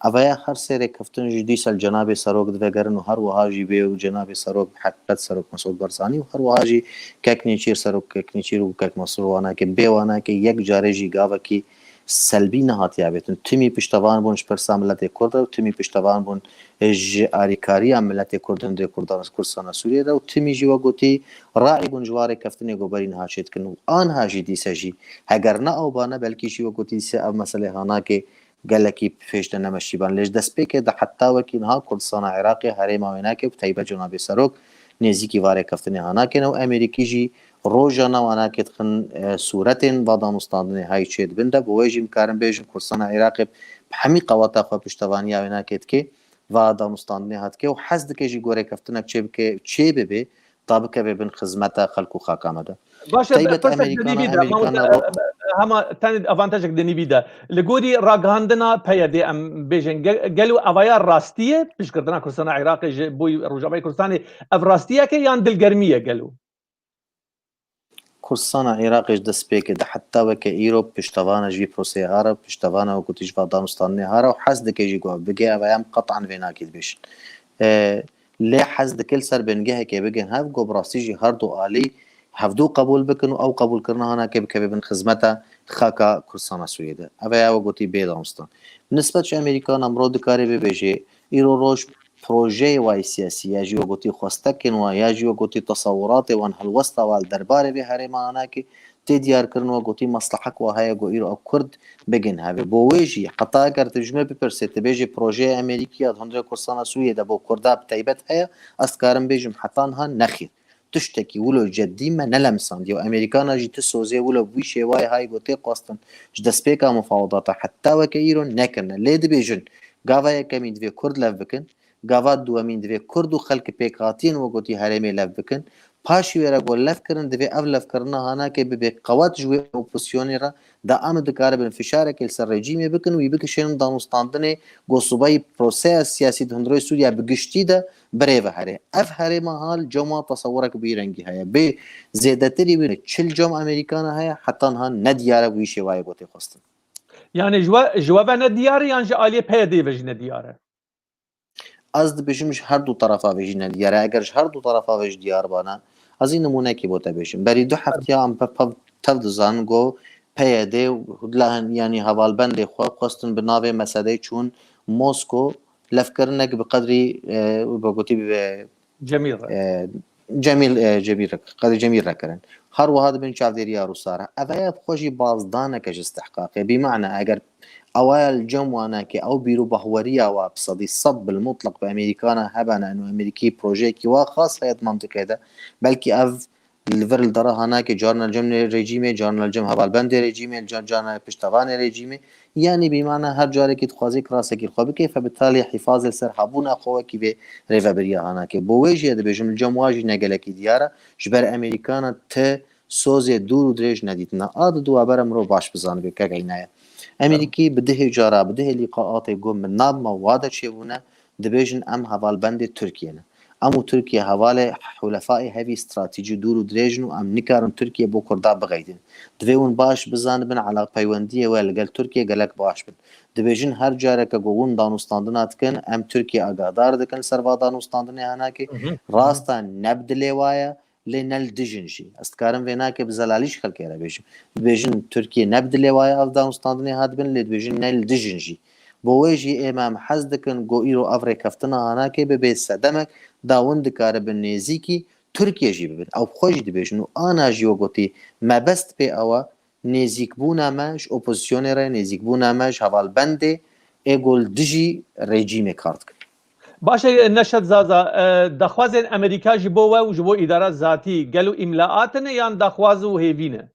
evaya her sê rêkeftin jî dîsa li cenabê serok divegerin û her wiha jî bê û cenabê serok bi heqîqet serok Mesûd Barzanî û her wiha jî kek Nêçîr, serok kek Nêçîr û kek Mesûd Wanakê bê Wanakê yek carê jî gavekî selbî nehatiye avêtin. Timî piştevan bûn ji pirsa miletê Kurd re û timî piştevan bûn ji arîkariya miletê Kurd hundirê Kurdan, Kurdistana Sûriyê de û timî jî wek gotî raî bûn ji van rêkeftinê ku berî niha çêdikin û anha jî dîse jî heger ne ew bane belkî jî wek gotî dîse ev meselê hanakê gelekî pêş de nemeşîban. Lê ji destpêkê de heta wekî niha Kurdistana Iraqê herêma wênakê bi teybet cenabê serok nêzîkî van rêkeftinê hanakê ne û Amerîkî jî rojane wanakê dixin e, sûretên va danûstandinê hay çê dibin de. Bi wê jî em karin bêjin Kurdistana Iraqê bi hemî qeweta xwe piştevaniya wênakê dike, va danûstandinê hat dike û hez dike jî ku rêkeftinek çê bike, çê bibe, ta bikeve bin xizmeta xelk û xaka me de. Baş e, Teybet pirsek Amerîkana, dinîbî de, Amerîkana mamoste, ro- e, e, hema tenê avantejek dinîbî de. Li gorî ragihandina P Y D em bêjin, ge- gelo evaya rastî ye, piştgirtina Kurdistana Iraqê ji bo Rojavayê Kurdistanê, ev rastiyek e yan dilgermî ye gelo? Kurdistana Iraqê ji destpêkê de heta weke îro piştevana ji vî proseyê hare, piştevana wekî ji va danûstandinê hare û hez dike jî ku ev bige, ev em qetan vê nakî dibêjin. E, lê hez dike li ser bingehekê bigin hev ku bi rastî jî her du alî hevdû qebûl bikin û ew qebûlkirina hanakê bikeve bin xizmeta xaka Kurdistana Sûriyê de. Ev ya we gotî bê danûstan. Bi nisbet ji Amerîkana mirov dikare bibêje, îro roj projeyê wa yê siyasî ya jî wek gotî xwestekên wan ya jî wek gotî tesewuratê wan helwesta wan li derbarê vê herêma hanakê tê diyarkirin wek gotî meslehek wa heye ku îro ew Kurd bigin hevê. Bo wê jî heta eger tu ji me bipirsê tu bêjî projeyê Amerîkî ya di hundirê Kurdistana Sûriyê de bo Kurda bi teybet heye, ez dikarim bêjim heta niha nexêr. Tiştekî wilo ceddî me nelemsandiye û Amerîkana jî ti sozê wilo bi wî şêwayê hay ku tê xwestin ji destpêka mufawedata heta weke îro nekirine. Lê dibêjin gava yekemîn divê Kurd lev bikin, gava duwemîn divê Kurd û xelkê pêkhatiyên wek gotî herêmê lev bikin. Paşî wê re ku lev kirin divê ev levkirina hanakê bibe qewet ji wê opozisyonê re da em dikaribin fişarekê li ser rejîmê bikin û wî bikişênin danûstandinê ku sibayî proseya siyasî di hundirê Sûriya bi giştî de birêve herê. Ev herêma ha li cem wan tesewurek bi wî rengî heye. Bê zêdetirî wî ne. Çi li cem Amerîkana heye heta niha nediyar e wî şêwayê ku tê xwestin. Yani ji we, ji we ve nediyar e yan ji aliyê P Y D'ê ve jî nediyar e? Ez dibêjim ji her du terefa ve jî nediyar e. Eger ji her du terefa ve jî diyar bana, ez ê nimûnekî bo te bêjim. Berî du heftiya em pe-, pe-, tev dizanin ku P Y D û la-, yanî hevalbendê xwe xwestin bi navê Mesedê çûn Mosko levkirinek bi qedrî, e, bi gotî bi Cemîl re. E, Cemîl, e, Cemîl re, qedrî Cemîl re kirin. Her wiha dibin çavdêriya Rûsa re. Ev heye bi xwe jî bazdaneke ji istihqaqê. Bîmane eger ewaya li cem wan nake, ew bîr û bahweriya wa bi sedî sed bil mutlaq bi Amerîkana hebene, eno Amerîkî projeyekî wa xas heye di mentiqê de, belkî ev li vir li dera hanakê carna li cem rejîmê, carna li cem hevalbendê rejîmê, car-, carna piştevanê rejîmê. Yanî bîmane her carekî dixwazê kirasekî xwe bike, fe bi talê hîfazê li ser hebûna xwe wekî vê rêvebiriya hanakê. Bo wê jî ez dibêjim li cem wa jî ne gelekî diyar e. Ji ber Amerîkana ti sozê dûr û dirêj nedîtine. A di duwabere mirov baş bizanibe kek Înaye. Amerîkî bi dihê cara, bi dihê lîqaatê got min nav me wa de çêbûne, dibêjin em hevalbendê Tirkiyê ne. Em û Tirkiye hevalê hulefaê hevî stratejî dûr û dirêj in û em nikarin Tirkiye bo Kurda bixeydin. Divê hûn baş bizanibin, elaq peywendiyê we li gel Tirkiye gelek baş bin. Dibêjin her careke ku hûn danûstandina dikin, em Tirkiye agahdar dikin li ser va danûstandinê hanakê. Hı hı. Rasta ne bi dilê wa ye, lê ne li dijin jî. Ez dikarim vê nakê bi zelalî ji xelkê re bêjim. Dibêjin Tirkiye ne bi dilê wa ye ev danûstandinê hatibin, lê dibêjin ne li dijin jî. Bo wê jî ême em hez dikin ku îro ev rêkeftina hanakê bibe sedemek, da hûn dikaribin nêzîkî Tirkiye jî bibin. Ew bi xwe jî dibêjin û ana jî we gotî, mebest pê ew e, nêzîkbûna me ji opozisyonê re, nêzîkbûna me ji hevalbendê ê ku li dijî rejîmê kar dikin. Baş e, Neşet Zaza, e, daxwazên Amerîka ji bo we û ji bo îdara zatî gelo îmlaat in yan daxwaz û hêvî ne?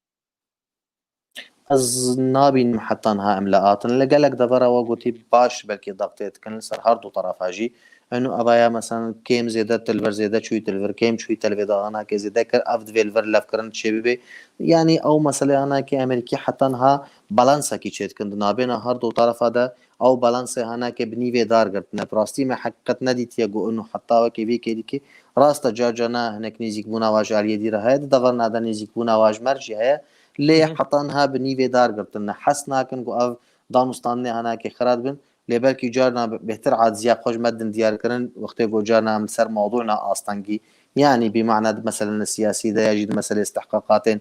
Ez nabînim heta niha îmlaat in. Li gelek devera we gotî baş, belkî daxtê dikin li ser her du terefa jî. Eno evaya, mesela, kêm zêde til vir, zêde çûyî til vir, kêm çûyî til vê daxanakê zêde kir, ev divê li vir levkirin çê bibe. Yanî ew meseleyana ki Amerîkî heta niha balansekî çê dikin di nabêna her du terefa de, ew balansê hanakê bi nîvê dar girtine. Bi rastî me heqîqet nedîtiye ku ino heta wekî vê kêlîkê. Rast e, car carna hinek nêzîkbûna wa ji aliyê dî re heye, di deverna de nêzîkbûna wa ji me re jî heye. Lê heta niha bi nîvê dar girtine. Hez nakin ku ev danûstandinê hanakê xira dibin. Lê belkî carna bêhtir aciziya xwe ji me din diyar kirin, wextê ku carna em li ser mewdûna astengî, yanî bi mana di meselena siyasî de ya jî di meselê istihqaqatên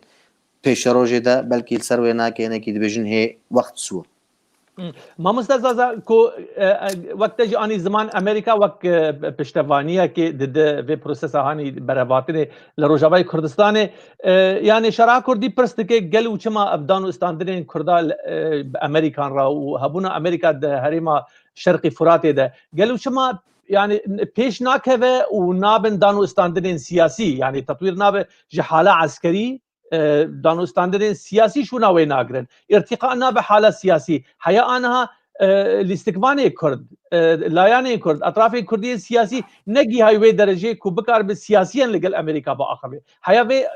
pêşerojê de, belkî li ser wê nakê hinekî dibêjin hê wext çû. Mamoste Zaza, ku, e, e, wek te jî anî ziman, Amerîka wek, e, piştevaniyekê dide vê prosesa hanî berevatinê li Rojavayê Kurdistanê. E, yanî Şera Kurdî pirs dike, gel û çima ev dan û standinên Kurda li, e, bi Amerîkan re û hebûna Amerîka di herêma Şerqî Furatê de, gel û çima, yanî, pêş nakeve û nabin dan û standinên siyasî, yanî tetwîr nabe ji hala eskerî, e, danûstandinên siyasî şûna wê nagirin. Îrtîqa nabe hala siyasî. Heya aniha, e, lîstikvanê Kurd, e, layanên Kurd, etrafên Kurdiyên siyasî negîhay wê dereceyê ku bikaribe siyasiyen li gel Amerîka biaxive. Heya vê,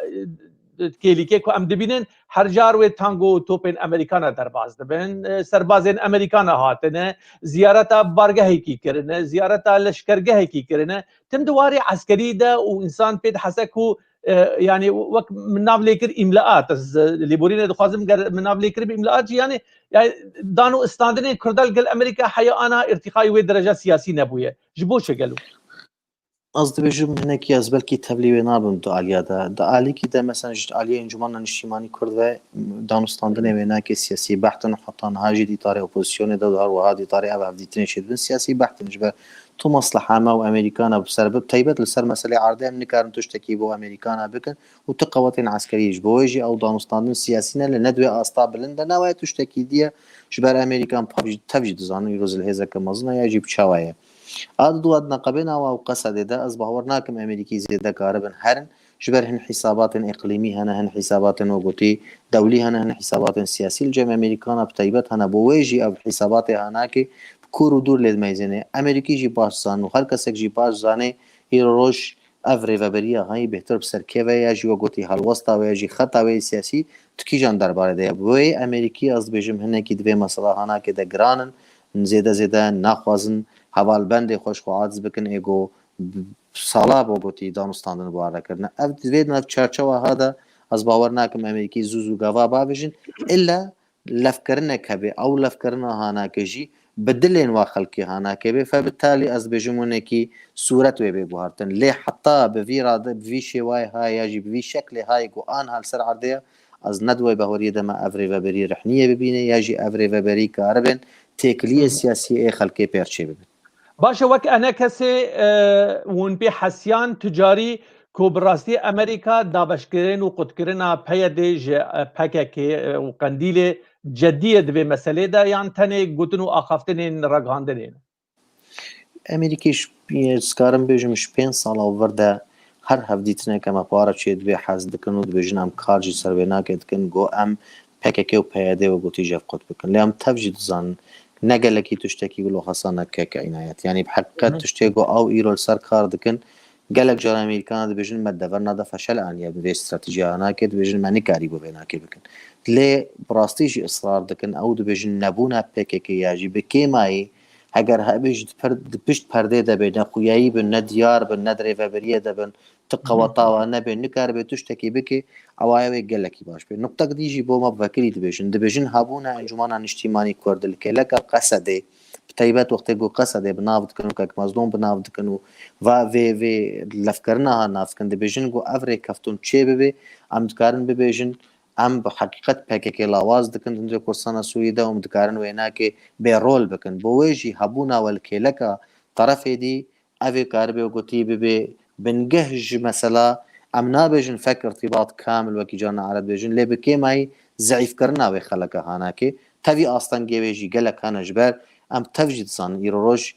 e, kêlîkê ku em dibînin, her car wê tango û topên Amerîkana derbas dibin, e, serbazên Amerîkana hatine, ziyareta bargehekî kirine, ziyareta leşkergehekî kirine. Tim di warê eskerî de û însan pê dihese ku e, yanî wek min nav lê kir îmlaat, ez, e, lêborînê dixwazim ger min nav lê kiribî îmlaat jî, yanî, yanî dan û istandinên Kurda li gel Amerîka heya ana îrtîqayî wê dereca siyasî nebûye. Ji bo çi gelo? Ez dibêjim hinekî ez belkî tevlî wê nabim di aliya de. Di alîkî de, mesela, ji aliyê Encûmena Niştîmanî Kurd ve danûstandinê wênakê siyasî behtin û heta niha jî dîtarê opozisyonê de û her wiha dîtarê ev hevdîtinê çêdibin siyasî behtin ji ber tu mesleha me û Amerîkana bi ser bi, taybet li ser meselê erdê em nikarin tiştekî bo Amerîkana bikin û tu qewetên eskerî ji bo wê jî ew danûstandin siyasî ne, li ne di wê asta bilind de ne, wê tiştekî dî ye. Ji ber Amerîkan tev jî, tev jî dizanin îro zilhêzeke mezin e ya jî bi çawa ye. A di dua di neqebêna wa û Qesedê de ez bawer nakim Amerîkî zêde karibin herin. Ji ber hin hîsabatên îqlîmî hene, hin hîsabatên wek gotî dewlî hene, hin hîsabatên siyasî li cem Amerîkana bi taybet hene. Bo wê jî ev hîsabatê hanakê bi kûr û dûr lê dimeyzêne. Amerîkî jî baş zan û her kesek jî baş zanê îro roj ev rêveberiya hayî bêhtir bi ser kê ve ya jî wek gotî helwesta wê ya jî xeta wê siyasî di kîjan derbarê de ye. Bi wê Amerîkî ez dibêjim hinekî di vê mesela hanakê de giran in, zêde zêde naxwazin hevalbendê xwe ji xwe aciz bikin ê ku sala bo gotî danûstandin bi wan re kirine. Ev, di vê, di nav çarçewa ha de ez bawer nakim Amerîkî zû zû gava bavêjin. Îlla levkirinek hebe, ew levkirina hanake jî bi dilên wa xelkê hanake bê. Fe bi talî ez dibêjim winekî sûret wê bê guhartin. Lê heta bi vî rade, bi vî şêwayê ha ya jî bi vî şeklê hayê ku anha li ser erdê ye, ez ne di wê baweriyê de me ev rêveberî rihniyê bibîne ya jî ev rêveberî karibin têkiliyê siyasî ê xelkê pêr çê bibin. Baş e, wek enekesê, e, hûn pê hesiyan tu carî ku bi rastî Amerîka dabeşkirin û qutkirina P Y D'ê ji, e, P K K, e, û Qendîlê cedî ye di vê meselê de, yan tenê gotin û axaftinên ragihandinê ne? Amerîkî ji, ez karim bêjim, ji pênc sala û vir de her hevdîtineke me para çê dibê hez dikin û dibêjin em kar jî ser wê nake dikin, go em P K K û P Y D wek gotî ji hev qut bikin. Lê em tev jî dizanin, ne gelekî tiştekî wilo hesane keke înayet. Yanî bi heqîqet tiştê ku ew îro li ser kar dikin, gelek caran Amerîkana dibêjin me deverna de feşel aniye, bi vê stratejiya nake, dibêjin me nikarî bo vê nake bikin. Lê bi rastî jî israr dikin, ew dibêjin nebûna P K K ya jî bi kêmayî, heger hebê jî di per-, di pişt perdê de bê, ne xuyayî bin, ne diyar bin, ne di rêveberiyê de bin, tu qeweta wa nebê, nikaribe tiştekî bikê, ewaye wê gelekî baş bê. Nuqtek dî jî bo me bi vekirî dibêjin. Dibêjin hebûna Encûmena Niştîmanî Kurd li kêleka Qesedê, bi taybet wextê ku Qesedê bi nav dikin û kek Mezlûm bi nav dikin û va vê, vê levkirina ha nav dikin, dibêjin ku ev rêkeftin çê bibe, em dikarin bibêjin, Em bi heqîqet P K K lawaz dikin di hundirê Kurdistana Sûriyê de û em dikarin wênakê bê rol bikin. Bo wê jî hebûna we li kêleka terefê dî, ev ê karibe gotî bibe bingeh ji mesela, em nabêjin fek irtîbat kamil wekî carna ereb dibêjin, lê bi kêmayî zeîfkirina wê xeleka hanakê. Tevî astengê wê jî gelek hene ji ber em tev jî dizanin îro roj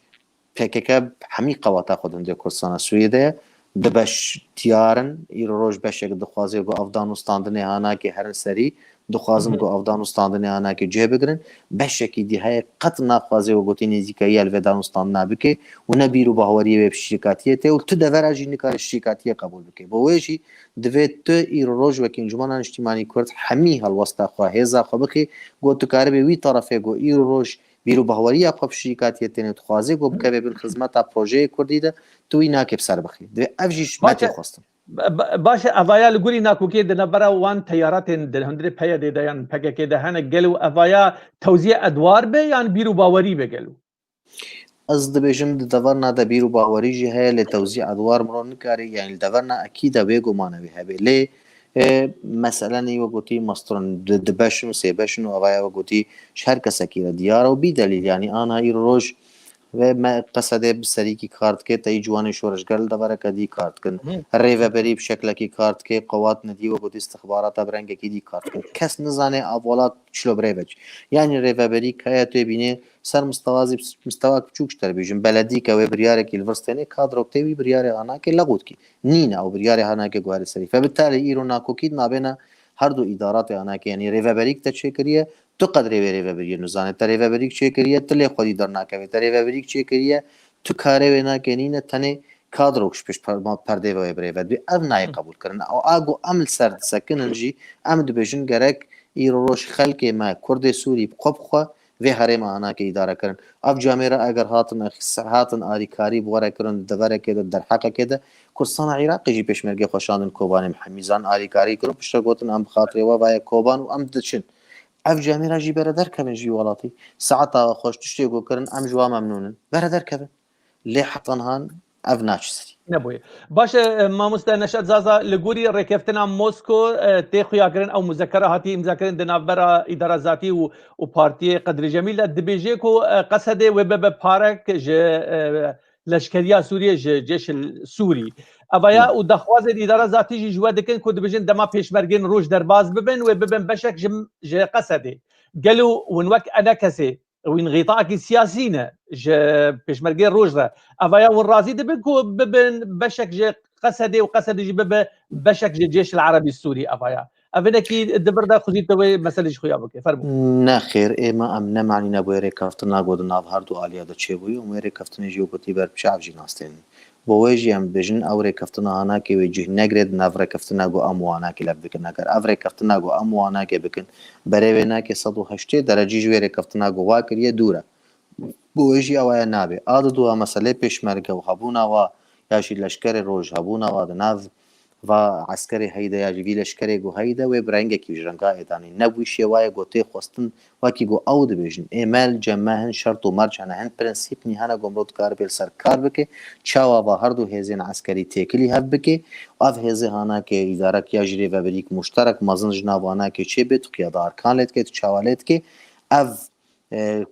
P K K hemî qewata xwe di hundirê Kurdistana Sûriyê de ye. Di beş diyar in, îro roj beşek dixwaze ku ev danûstandinê hanakê herin serî, dixwazin ku ev danûstandinê hanakê cih bigirin. Beşekî dî heye qet naxwaze ku gotî nêzîkayiya li vê danûstandina bike û ne bîr û baweriyê wê bi şirîkatiyê tê û tu devera jî nikare şirîkatiyê qebûl bike. Bo wê jî divê tu îro roj wekî Encûmena Niştîmanî Kurd hemî helwesta xwe, hêza xwe bixî, ku tu karibê wî terefê ku îro roj bîr û bahweriya xwe bi şirîkatiyê têne dixwaze ku bikeve bin xizmeta projeyê Kurdî de, tu wî nakê bi ser bixî. Divê ev jî ji me Baş e. tê xwestin. Ba-, ba-, baş e, evaya li gorî nakokê di navbera wan teyaratên di hundirê P Y D de yan P K K de hene, gelo evaya tewzî edwar be yan bîr û bawerî be gelo? Ez dibêjim di deverna de bîr û bawerî jî heye, lê tewzî edwar mirov nikare, yani li deverna ekî de bêguman ew ê hebe. Lê, e, mesele nî wek gotî mastron di, di beş in û sê beş in û evaya wek gotî ji her kesekî re diyar e û bî delîl, yani ana îro roj ve me Qesedê bi serîkî kar dike, teyî ciwanê şoreşger li devereke dî kar dikin. Hı. Rêveberî bi şeklekî kar dike, qewat nedî wek gotî istixbarata bi rengekî dî kar dikin. Kes nizane ev welat çilo bi rê ve çi. Yani rêveberî kaya tu yê bînê ser mistewazî, mistewak biçûk ji te re bêjim. Beledî ke wê biryarekî li vir stênê, kadrok tê wî biryarê hanakê leqût kî. Nîne ew biryarê hanakê guherî serî. Fe bi talê îro nakokî nabêne her du îdaratê hanakê, yani rêveberîk te çêkiriye, tu qedrê wê rêveberiyê nizane. Te rêveberîk çêkiriye, tu lê xwedî dernakevê. Te rêveberîk çêkiriye, tu karê wê nake nîne, tenê kadrok ji pişt per-, perdê ve wê birêve. Dibê ev nayê qebûl kirin. Ew a ku em li ser disekinin jî, em dibêjin gerek îro roj xelkê me, Kurdê Sûrî bi xwe bi xwe vê herêma hanakê îdare kirin. Ev camêra eger hatin ex-, hatin alîkarî bi we re kirin, di deverekê de, derheqekê de, Kurdistana Iraqê jî pêşmergê xwe şandin Kobanê, Mihemîzan alîkarî kirin, piştre gotin em bi xatirê we vaye Koban û em diçin. Ev camêra jî bere derkevin ji vî welatî. Saeta xweş tiştê ku kirin em ji wan memnûn in. Bere derkevin. Lê heta nihan ev naçe serî. Nebûye. Baş e, mamoste Neşet Zaza, li gorî rêkeftina Mosko, e, tê xuyakirin, ew muzekere hatiye îmzakirin di navbera Îdara Zatî û, û Partiyê Qedrê Cemîl de, dibêje ku, e, Qesedê wê bibe parek ji, e, leşkeriya Sûriyê, ji Cêşil Sûrî. Evaya Hı. û daxwazên Îdara Zatî jî ji we dikin ku dibêjin dema pêşmergên roj derbas bibin, wê bibin beşek ji, ji Qesedê. Gelo hûn wek enekesê wî înqîtaekî siyasî ne ji pêşmergê roj re. Evaya hûn razî dibin ku bibin beşek ji Qesedê û Qesedê jî bibe beşek ji Cêşil Erebî Sûrî evaya? Ev hinekî di vir de xwezî tu wê meselê ji xuya bike. Fermo. Ne xêr, êma em ne manî ne bi wê rêkeftina ku di nav her du aliya de çêbûyî û wê rêkeftinê jî wekî ber bi çav jî nastênin. Bo wê jî em bêjin ew rêkeftina hanakê wê cih negire di nav rêkeftina ku em wanakê lev dikin. Eger ev rêkeftina ku em wanakê bikin, berê wê nake sed û heştê derecî ji wê rêkeftina ku wa kiriye dûr e. Bo wê jî ew aya nabe. A di dua meselê pêşmerge û hebûna wa ya jî leşkerê roj hebûna wa di nav va eskerê heyde ya jî vî leşkerê ku heyde wê bi rengekî ji renga êdanî. Ne wî şêwaye ku tê xwestin. Wekî ku ew dibêjin, ê me li cem me hin şert û merc hene, hin prensîp nî hene ku mirov dikare bê li ser kar bike, çawa va her du hêzên eskerî têkilî hev bike, ev hêzê hanake îdarek ya jî rêveberîk muşterek mezin ji nav anake çê bê, tu qiyada arkan lê dike, tu çawa lê dike, ev, e,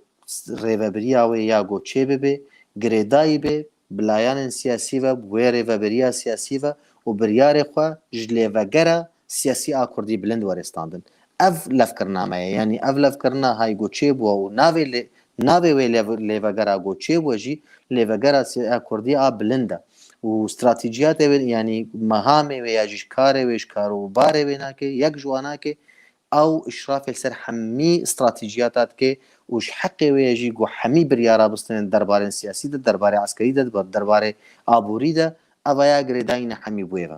rêveberiya wê ya ku çê bibe, girêdayî bê, bi layanên siyasî ve, bi wê rêveberiya siyasî ve û biryarê xwe ji lêvegera siyasî a Kurdî bilind were standin. Ev levkirina me ye. Yanî ev levkirina hay ku çêbûye û navê lê-, navê wê lêv-, lêvegera ku çêbûye jî lêvegera si-, a Kurdî a bilind e. Û stratejiyatê wê, yanî mehamê wê ya jî ji karê wê, ji kar û barê wê nake, yek ji wan nake, ew îşrafê li ser hemî stratejiyata dike û ji heqê wê ye jî ku hemî biryara bistînin derbarên siyasî de, derbarê eskerî de, derbarê aborî de, ev ya girêdayî ne hemî bûyê ve.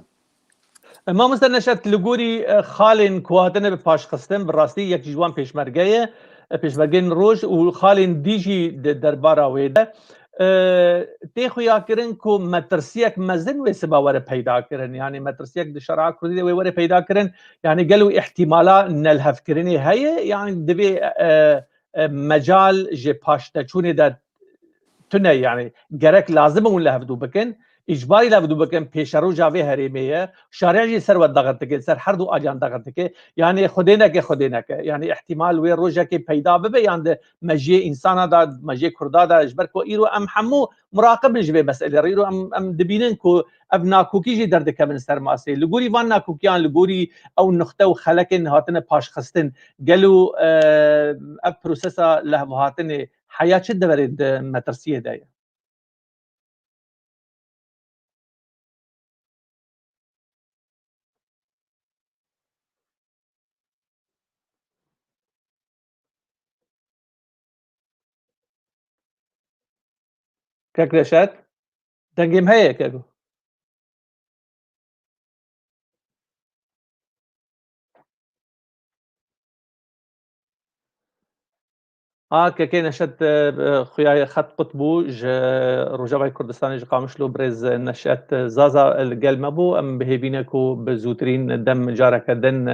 Mamoste Neşet, li gorî, e, xalên ku hatine bi paşxistin, bi rastî yek ji wan pêşmerge ye, e, pêşmergên roj û xalên dî jî di derbara wê de. E, tê xuyakirin ku metirsiyek mezin wê siba were peyda kirin. Yani metirsiyek di şera Kurdî de wê were peyda kirin. Yani gelo îhtîmala nelhevkirinê heye? Yani divê, e, e, mecal ji paşneçûnê de tune, yani gerek lazim e hûn li hevdû bikin, îcbarî levdû bikin, pêşeroja vê herêmê ye. Şariya jî ser we daxin dike, ser her du aliyan daxin dike. Yanî Xwedê neke, Xwedê neke. Yanî ihtimal wê rojekê peyda bibe, yan di mejiyê însana de, mejiyê Kurda de, ji ber ku îro em hemû muraqib in ji vê meselê re. Îro em, em dibînin ku ev nakokî jî derdikevin ser masê. Li gorî van nakokiyan, li gorî ew nuxte û xelekên hatine paşxistin, gelo, e, ev prosesa lihevhatinê heya çi deverê di metirsiyê de ye? Kek Reşat, dengê me heye, keko. A, kekê Neşet, e, xuya xet qut bû, ji Rojavayê Kurdistanê, ji Qamişlo birêz Neşet Zaza li gel me bû. Em bi hêvî ne ku bi zûtirîn dem careke din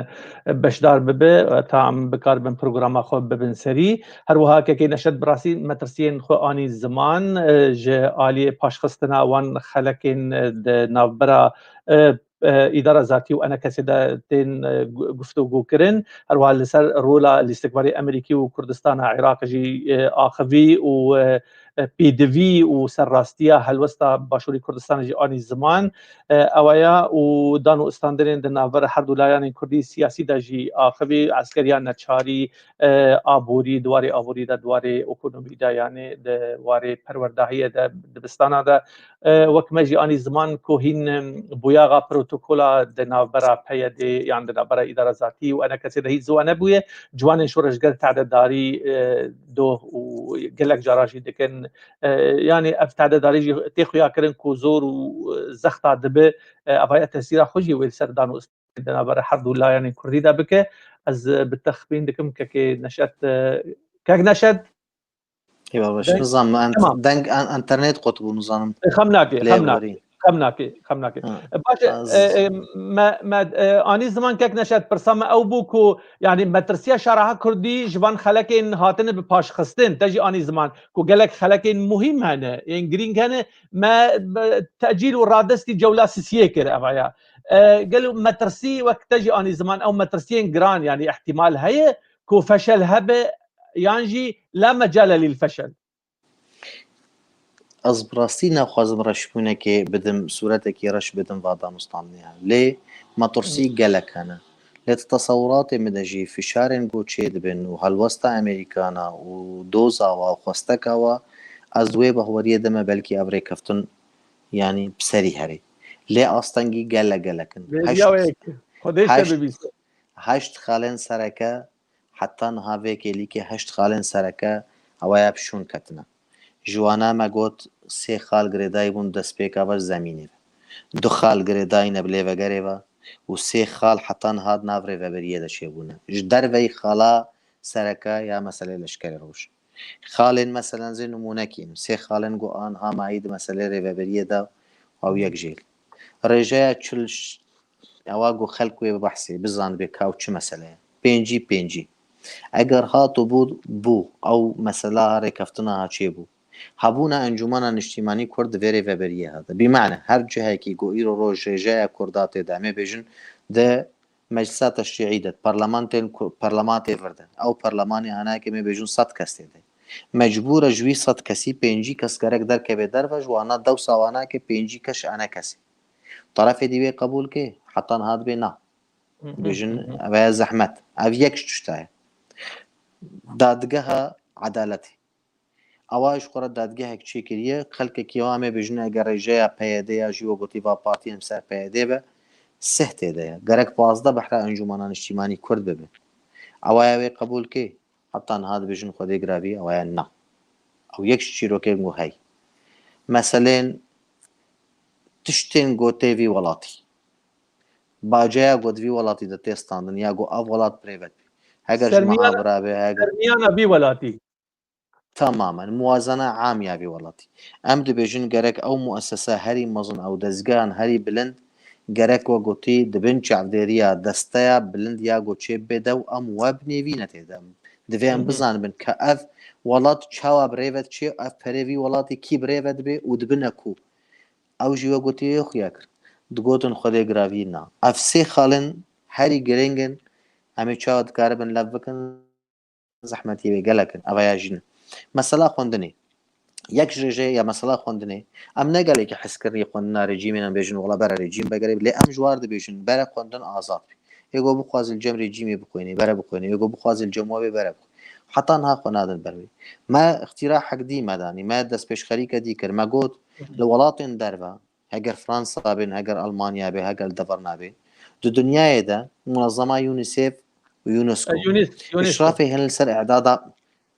beşdar bibe, ta em bikaribin programa xwe bibin serî. Her wiha kekê Neşet bi rastî metirsiyên xwe anî ziman, e, ji aliyê paşxistina wan xelekên, e, di navbera, e, e, îdara zatî û enekesê de tên, e, gu-, guftûgo kirin. Her wiha li ser rola lîstikvarê Amerîkî û Kurdistana Iraq jî, e, axivî û, e, e, pêdivî û serrastiya helwesta Başûrê Kurdistanê jî anî ziman. E, ew ya û dan û standinên di navbera her du layanên Kurdî siyasî de jî axivî, eskeriya neçarî, e, aborî, di warê aborî de, di warê ekonomî de, yanî di warê perwerdahiyê de, dibistana de, e, wek me jî anî ziman ku hîn, em, boyaxa protokola di navbera P Y D yan di navbera îdara zatî û enekesê de hîn ziwa nebûye. Ciwanên şoreşger tadedarî, e, doh û gelek cara jî dikin. E, yanî ev tadedarî jî tê xuya kirin ku zor û, e, zexta dibe, e, evaya tesîra xwe jî wê li ser dan û di navbera her du layanên Kurdî de bike. Ez, e, bi texmîn dikim kekê Neşet, e, kek Neşet, Eyvallah, baş. Deng, nizanim, en-, tamam. Deng, en-, internet qut bû, nizanim. E, xem nake, lê xem nake. Warî. Xem nake, xem nake. Ha, e, baş e, az e, e, me, me, e, anî ziman kek Neşet, pirsa me ew bû ku, yanî, metirsiya şaraha Kurdî ji van xelekên hatine bi paşxistin, te jî anî ziman ku gelek xelekên muhîm hene, yên girîng hene, me, be, tecîl û radestî cewla sisiyê kir, eva ya. E, gelo metirsî wek te jî anî ziman, ew metirsiyên giran, yanî, ihtimal heye ku feşel hebe, yan jî la mecale lil feşel? Ez bi rastî naxwazim reşbûnekê bidim, sûretekî reş bidim va danûstandina. Lê metirsî gelek hene. Lê di tesewuratê min de jî fişarên ku çêdibin û helwesta Amerîkana û doza wa û xwesteka wa, ez di wê bahweriyê de me belkî ev rêkeftin, yanî bi serî herê. Lê astengî gelek gelek in. Vêriya wê yekê. Xwedê te bibîse. Heşt xalên sereke, heta niha vê kêlîkê heşt xalên sereke ewa ya bi şûn ketine. Ji wana me got, sê xal girêdayî bûn destpêka ve ji zemînê ve. Du xal girêdayî ne bi lêvegerê ve û sê xal heta niha di nav rêveberiyê de çêbûne. Ji derveyî xala sereke ya meselê leşkerê roj. Xalên meselen zê nimûnekî in. Sê xalên ku aniha mayî di meselê rêveberiyê de ew yek jêl. Rêjeya çil ş-, ewa ku xelk wê bibehsê, bizanibê ka ew çi mesele ye. Pêncî pêncî. Eger hat û bû, bû, ew mesela ha rêkeftina ha çêbû. Hebûna Encûmena Niştîmanî Kurd di vê rêveberiyê ha de. Bîmane, her cihekî ku îro roj rêjeya Kurda tê de, em ê bêjin, di Meclisa Teşrîî de, parlamentên ku, parlamentê vir de. Ew parlamanê anayekê me bêjin sed kes tê de. Mecbûr e ji wî sed kesî pêncî kes gerek derkeve derve, ji wana dewsa wanayekê pêncî kes ji ene kesê. Tarafê dî wê qebûl ke, heta niha dibê na. Hı hı, Bêjin, hı hı. Ev e zehmet. Ev yek ji tişta ye. Dadgeha edaletê. Ewa ji xwe re dadgehek çêkiriye, xelkekî wa em ê bêjin eger rêjeya P Y D ya jî wek gotî va partî em ser P Y D be, sih tê de ye. Gerek pazdeh behra Encûmena Niştîmanî Kurd bibe. Ewa ya wê qebûl kê? Heta niha dibêjin Xwedê giravî, ewa ya na. Ew yek ji çîrokên ku hey. Meselên tiştên ku tê vî welatî. Baceya ku di vî welatî de tê standin ya ku ev welat bi rê ve dibe. Heger ji Sermiyan-, muhabira be, heger Sermiyana vî welatî. Tamamen muwazena am ya vî welatî. Em dibêjin gerek ew muessese herî mezin, ew dezgehan herî bilind, gerek we gotî di bin çavdêriya desteya bilind ya ku çê bê de û em we bi nêvî ne tê de. Divê em Hı hı. bizanibin ka ev welat çawa bi rê ve diçê, ev perê vî welatî kî bi rê ve dibe û dibine ku. Ew jî we gotî yê xuya kir. Digotin Xwedê giravî na. Ev sê xalên herî girîng in, em ê çawa dikaribin lev bikin, zehmetî wê gelek in. Eva ya jî ne. Mesela xwendinê. Yek ji rêjê ya mesela xwendinê, em ne gelekî hezkirin yê xwendina rejîmê ne bêjin, wela bere rejîm vegerê, lê em ji war dibêjin, bere xwendin azad be. Ê ku bixwaze li cem rejîmê bixwêne, bere bixwêne. Ê ku bixwaze li cem we bê, bere bixwêne. Heta niha xwe nadin ber wê. Me îxtîrahek dî me danî, me destpêşxerîke dî kir. Me got, li welatên derve, heger Fransa bên, heger Almanya bê, heger li deverna bê, di dinyayê de munezema UNICEF û UNESCO, E, UNIS-, UNESCO. Îşrafê hene li ser îdada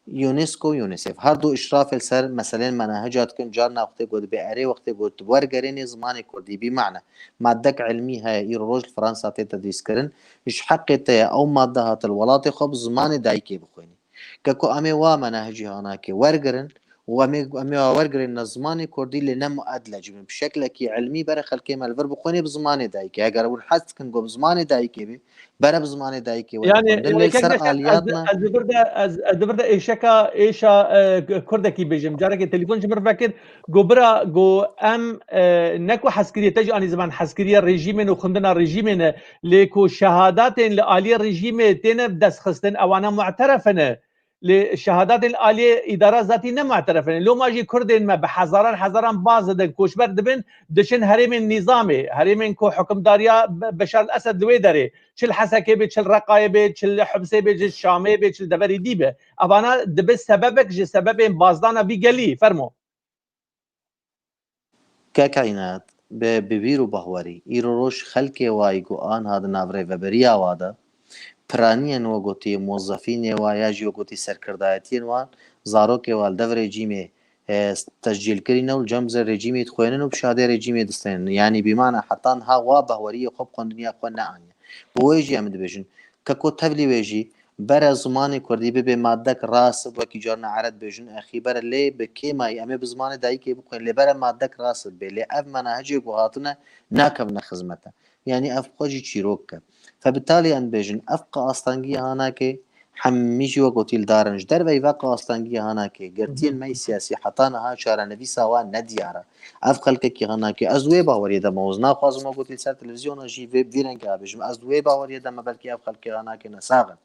UNESCO û UNICEF. Her du îşrafê li ser meselên menahica dikin, carna wextê got dibê erê, wextê got wergerênê zimanê kurdî. Bî mane, maddek ilmî heye, îro roj li Fransa tê tedrîskirin, ji heqê te ye ew madde hate li welatê xwe bi zimanê dayikê bixwînî. Keko em ê wa menahicî hanakê wergirin û em ê, em ê wa wergirin ne zimanê kurdî lê ne muedlecî bin. Bi şeklekî ilmî bere xelkê me li vir bixwînê bi zimanê dayikê. Heger hûn hez dikin ku bi zimanê dayikê bê, bere bi zimanê dayikê were Yani, xwendin. Lê li kek ser Neşet, ez, aliyatna ez di vir de, ez, ez di vir de êşeka, êşa, e, kurdekî bêjim. Carekê telefon ji min vekir, got bira, got em, e, ne ku hezkiriyê te jî anî ziman, hezkiriya rejîmê ne û xwendina rejîmê ne, lê ku şehadatên li aliyê rejîmê têne destxistin, ewana mu'teref ne. Lê şehadatên li aliyê îdara zatî ne mu'teref ne. Loma jî kurdên me bi hezaran hezaran baz didin, koçber dibin, diçin herêmên nîzamê, herêmên ku hukimdariya Be-, Beşar el-Esed li wê derê, çi li Hesekê bê, çi li Reqayê bê, çi li Himsê bê, çi li Şamê bê, çi li deverî dî be. Evana dibe sebebek ji sebebên bazdana vî gelî. Fermo. Kek Înayet, bi, bi bîr û bahwerî, îro roj xelkê wayî ku anha di nav rêveberiya wa de, piraniyên we gotî, muwezefînê wa ya jî we gotî serkirdayetiyên wan, zarokê wa li dev rejîmê, e, tescîl kirîne û li cem rejîmê dixwênin û bi şadê rejîmê distênin. Yanî bîmane heta niha wa bahweriyê xwe bi xwendiniya xwe neaniye. Bi wê jî em dibêjin, keko tevlî wê jî, bere zimanê kurdî bibe madek rast, wekî carna ereb dibêjin, exî bere lê bi kêmayî em ê bi zimanê dayikê bixwin, lê bere madek rast bibe. Lê ev menahicê ku hatine nakevne xizmete. Yanî ev xwe jî çîrok ke. Fe bi talî em dibêjin, ev qe astengiyê hanakê hemî jî wek gotî li dar in. Ji derveyî ve qe astengiyê hanakê, girtiyên me yê siyasî heta niha çarenivîsa wan nediyar e. Ev xelkekî hanakê, ez wê baweriyê de me, ez naxwazim wek gotî li ser televîzyona jî vê, vî rengê bêjim. Ez wê baweriyê de me, belkî ev xelkê hanakê nesax in.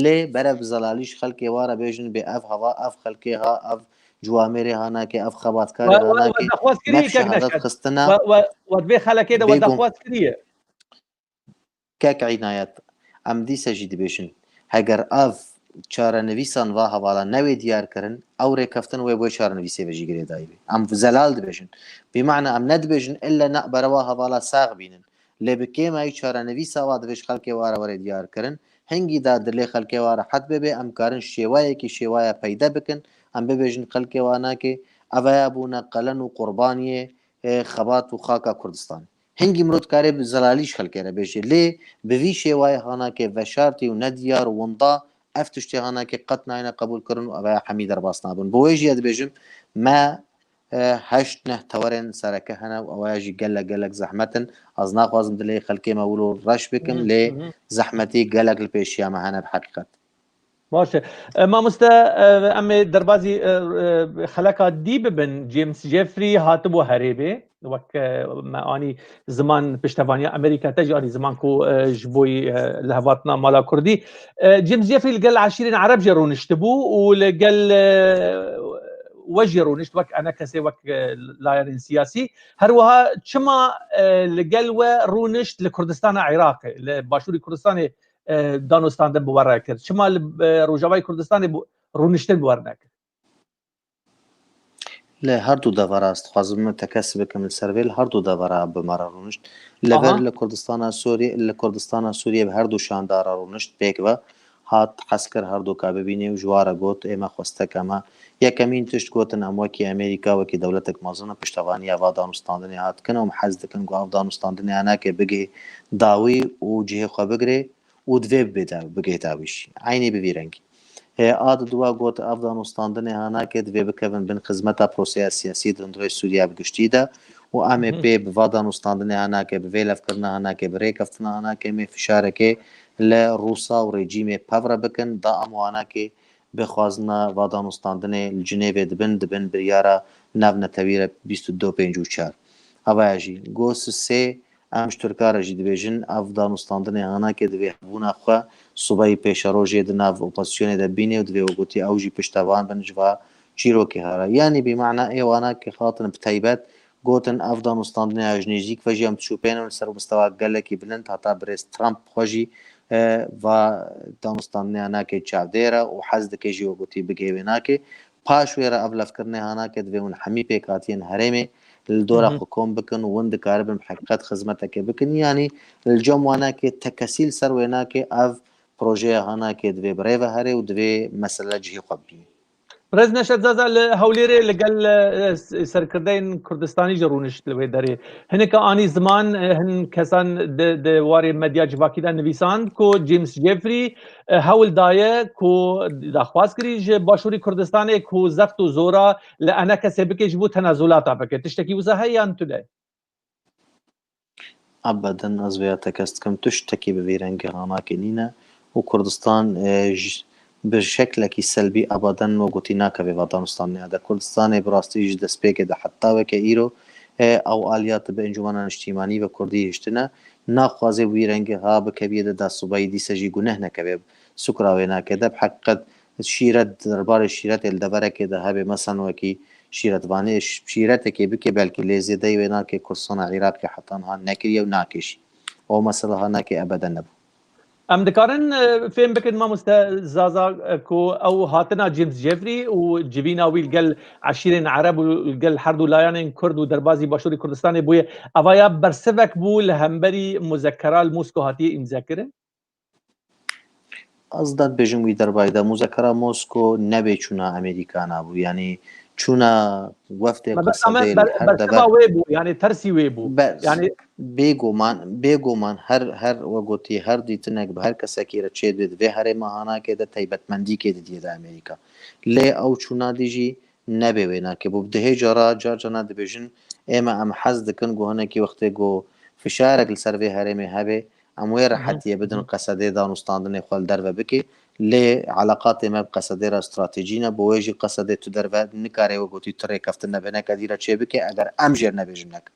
Lê berev bi zelalî ji xelkê wa re bêjin bê ev hava, ev xelkê ha, ev ciwamêrê hanakê, ev xebatkarê We, we, we hanakê, daxwaz kiriye me kek şehadet Neşet. Xistina We, we, we vê xelekê de we bêgum daxwaz kiriye. Kek Înayet, em dîse jî dibêjin, heger ev çarenivîsan va hevala newê diyar kirin, ew rêkeftin wê bi wê çarenivîsê ve jî girêdayî be. Em zelal dibêjin. Bî mane em nedibêjin ille ne berewa hevala sax bînin. Lê bi kêmayî çarenivîsa wa divê ji xelkê wa re were diyar kirin. Hingî da dilê xelkê wa rehet bibe, em karin şêwayekî şêwaya peyde bikin. Em bibêjin xelkê wa nake, eveya bûne qelen û qurbaniyê, e, xebat û xaka Kurdistan. Hingî mirov dikare bi zelalî ji xelkê re bêje. Lê bi vî şêwayê hanake veşartî û nediyar û winda ev tiştê hanake qet nayne qebûl kirin û eveya hemî derbas nabin. Bi wê jî ez dibêjim me, e, heşt neh tewerên sereke hene û eweya jî gelek, gelek zehmet in. Ez naxwazim dilê xelkê me wilo reş bikim, Hı hı, lê hı hı. zehmetî gelek li pêşiya me hene bi heqîqet. Baş e. E, mamoste, e, em ê derbazî, e, e, xeleka dî bibin. James Jeffrey hatibû herêmê. Wek, e, me anî ziman piştevaniya Amerîka te jî anî ziman ku, e, ji bo yî, e, lihevhatina mala Kurdî. E, James Jeffrey li gel eşîrên Ereb jî rûniştibû û li gel, e, we jî rûnişt wek enekesê, wek, e, layerên siyasî. Her wiha çima, e, li gel we rûnişt li Kurdistana Iraqê, li Başûrî Kurdistanê, e, danûstandin bi we re kir? Çima li, e, Rojavayê Kurdistanê bi, rûniştin bi we re nekir? Li her du devera, ez dixwazim tekez bikim li ser vê, li her du devera bi me re rûnişt. Li vir Aha. li Kurdistana Sûriyê, li Kurdistana Sûriyê bi her du şanda re rûnişt pêk ve. Hat hez kir her du ka bibînî û ji wa re got, ê me xwestek e me. Yekemîn tişt gotin, em wekî Amerîka, wekî dewletek mezin piştevaniya va danûstandinê hat dikin û em hez dikin ku ev danûstandinê hanake bigihê dawî û cihê xwe bigirê û divê bibê daw-, bigihê dawî jî. Eynî bi vî rengî. Ê, a di dua got, ev danûstandinê hanake divê bikevin bin xizmeta proseya siyasî di hundirê Sûriya bi giştî de û em ê Hı hı. pê bi va danûstandinê hanake, bi vê levkirina hanake, bi rêkeftina hanake em ê fişarekê li Rûsa û rejîmê pev re bikin, da em û hanake bi xwazina va danûstandinê li Cinêvê dibin, dibin biryara navnetewî re bîst û du pêncî û çar. Hevaya jî got, sê, em ji Tirka re jî dibêjin, ev danûstandinê hanakê divê hebûna xwe subeyî pêşerojê di nav opozîsyonê de bîne û divê wekgotî ew jî piştevan bin ji va çîrokê hara. Yanî bî mana ê wana ke hatin bi teybet gotin, ev danûstandinê ya ji nêzîk ve jî em dişopênin li ser mistewa gelekî bilind, heta birêz Trump xwe jî, e, va danûstandinê hanakê çavdêr e û hez dike jî wekgotî bigihê wê nakê. Paş wê re ev levkirinê hanakê divê hûn hemî pêkhatiyên herêmê li dora xwe kom bikin û hûn dikaribin bi heqîqet xizmeteke bikin. Yanî li cem wanakê tekesî li ser wê nakê, ev projeya hanakê divê bi rê ve here û divê mesele cihê xwe bibîne. Birêz Neşet Zaza li Hewlêrê li gel, e, s-, serkirdeyên Kurdistanî jî rûnişt li wê derê. Hineke anî ziman, e, hin kesan di, di warê medya civakî de nivîsand ku James Jeffrey, e, hewl daye ku daxwaz kirî ji Başûrî Kurdistanê ku zext û zora li enekesê bike ji bo tenezulata bike. Tiştekî wisa heye yan tune? Ebeden ez vêya tekez dikim, tiştekî bi vî rengî hanakê nîne û Kurdistan, e, ji, bi şeklekî selbî ebeden wekgotî nakeve va danûstandinê de. Kurdistanê bi rastî ji destpêkê de heta weke îro, e, ew aliyat bi encûmena niştîmanî ve kurdî hiştine, naxwaze wî rengî ha bikeviyê de da subeyî dîse jî guneh nekeve, sukra wê nake de. Bi heqîqet şîret, derbarê şîretê li deverekê de hebe, meseln wekî şîretvanê, ş-, şîretekê bike, belkî lê zêdeyî wê nake, Kurdistana Iraqê heta niha nekiriye û nake jî. Ew mesela ha nake ebeden nebû. Em dikarin, e, fêm bikin mamoste Zaza, e, ku ew hatina James Jeffrey û civîna wî li gel eşîrên Ereb û li gel her du layanên Kurd û derbazî Başûrê Kurdistanê bûye, eva ya bersivek bû li hemberî muzekera li Mosko hatiye îmzekirin? Ez dad bêjim wî derbarê de muzekera Mosko nebê çûna Amerîka nabû. Yanî çûna wefdê Mebesta me qesedê li ber-, her bersiva dever wê bû, yanî tersî wê bû. Ber-, Yanî bêguman, bêguman her, her we gotî, her dîtinek bi her kesekî re çêdibê di vê herêma hanakê de teybetmendîkê didiyê de Amerîka. Lê ew çûna dî jî nebê wê nake. Bo bi dihê cara, car carna dibêjin, ê me em hez dikin ku hinekî wextê ku fişarek li ser vê herêmê hebe, em wê Hı hı. rehetiyê bidin Hı hı. qesedê danûstandinê xwe li derve bike. Lê eleqatê me bi qesedê re stratejî ne, bo wê jî qesedê tu derve nikare wek gotî tu rêkeftin nebêne ke dî re çê bike, eger em jêr nebêjin nekin.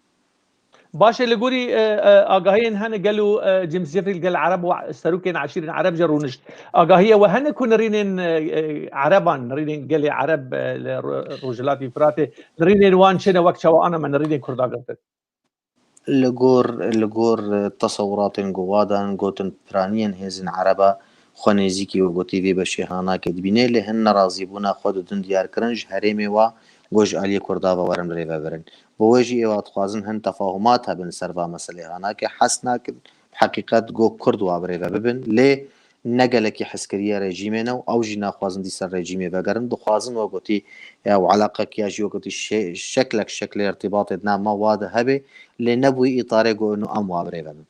Baş e, li gorî, e, e, agahiyên hene gelo, e, James Jeffrey li gel Ereb û serokên eşîrên Ereb jî rûnişt. Agahiye we hene ku nirînên, e, e, Ereban, nirînên gelê Ereb, e, li Ro-, Rojhilatî Firatê, nirînên wan çi ne wek çawa ana me nirînên Kurda girtin? Li gor, li gor, e, tesewuratên ku wa dan, gotin piraniyên hêzên Ereba xwe nêzîkî wek gotî vê beşê hanakê dibîne, lê hin nerazîbûna xwe didin diyar kirin ji herêmê wa ku ji aliyê Kurda ve werin birêve birin. Bo wê jî êwa dixwazin hin tefahumat hebin li ser va meselê hanakê, hes nakin bi heqîqet ku Kurd wa birêve bibin, lê ne gelekî hezkiriya rejîmê ne û ew jî naxwazin dîsa rejîmê vegerin, dixwazin wek gotî, ew eleqek ya jî wek gotî şe-, şeklek şeklê irtîbatê di nav me wa de hebe, lê ne bi wî îtarê ku ino em wa birêve bibin.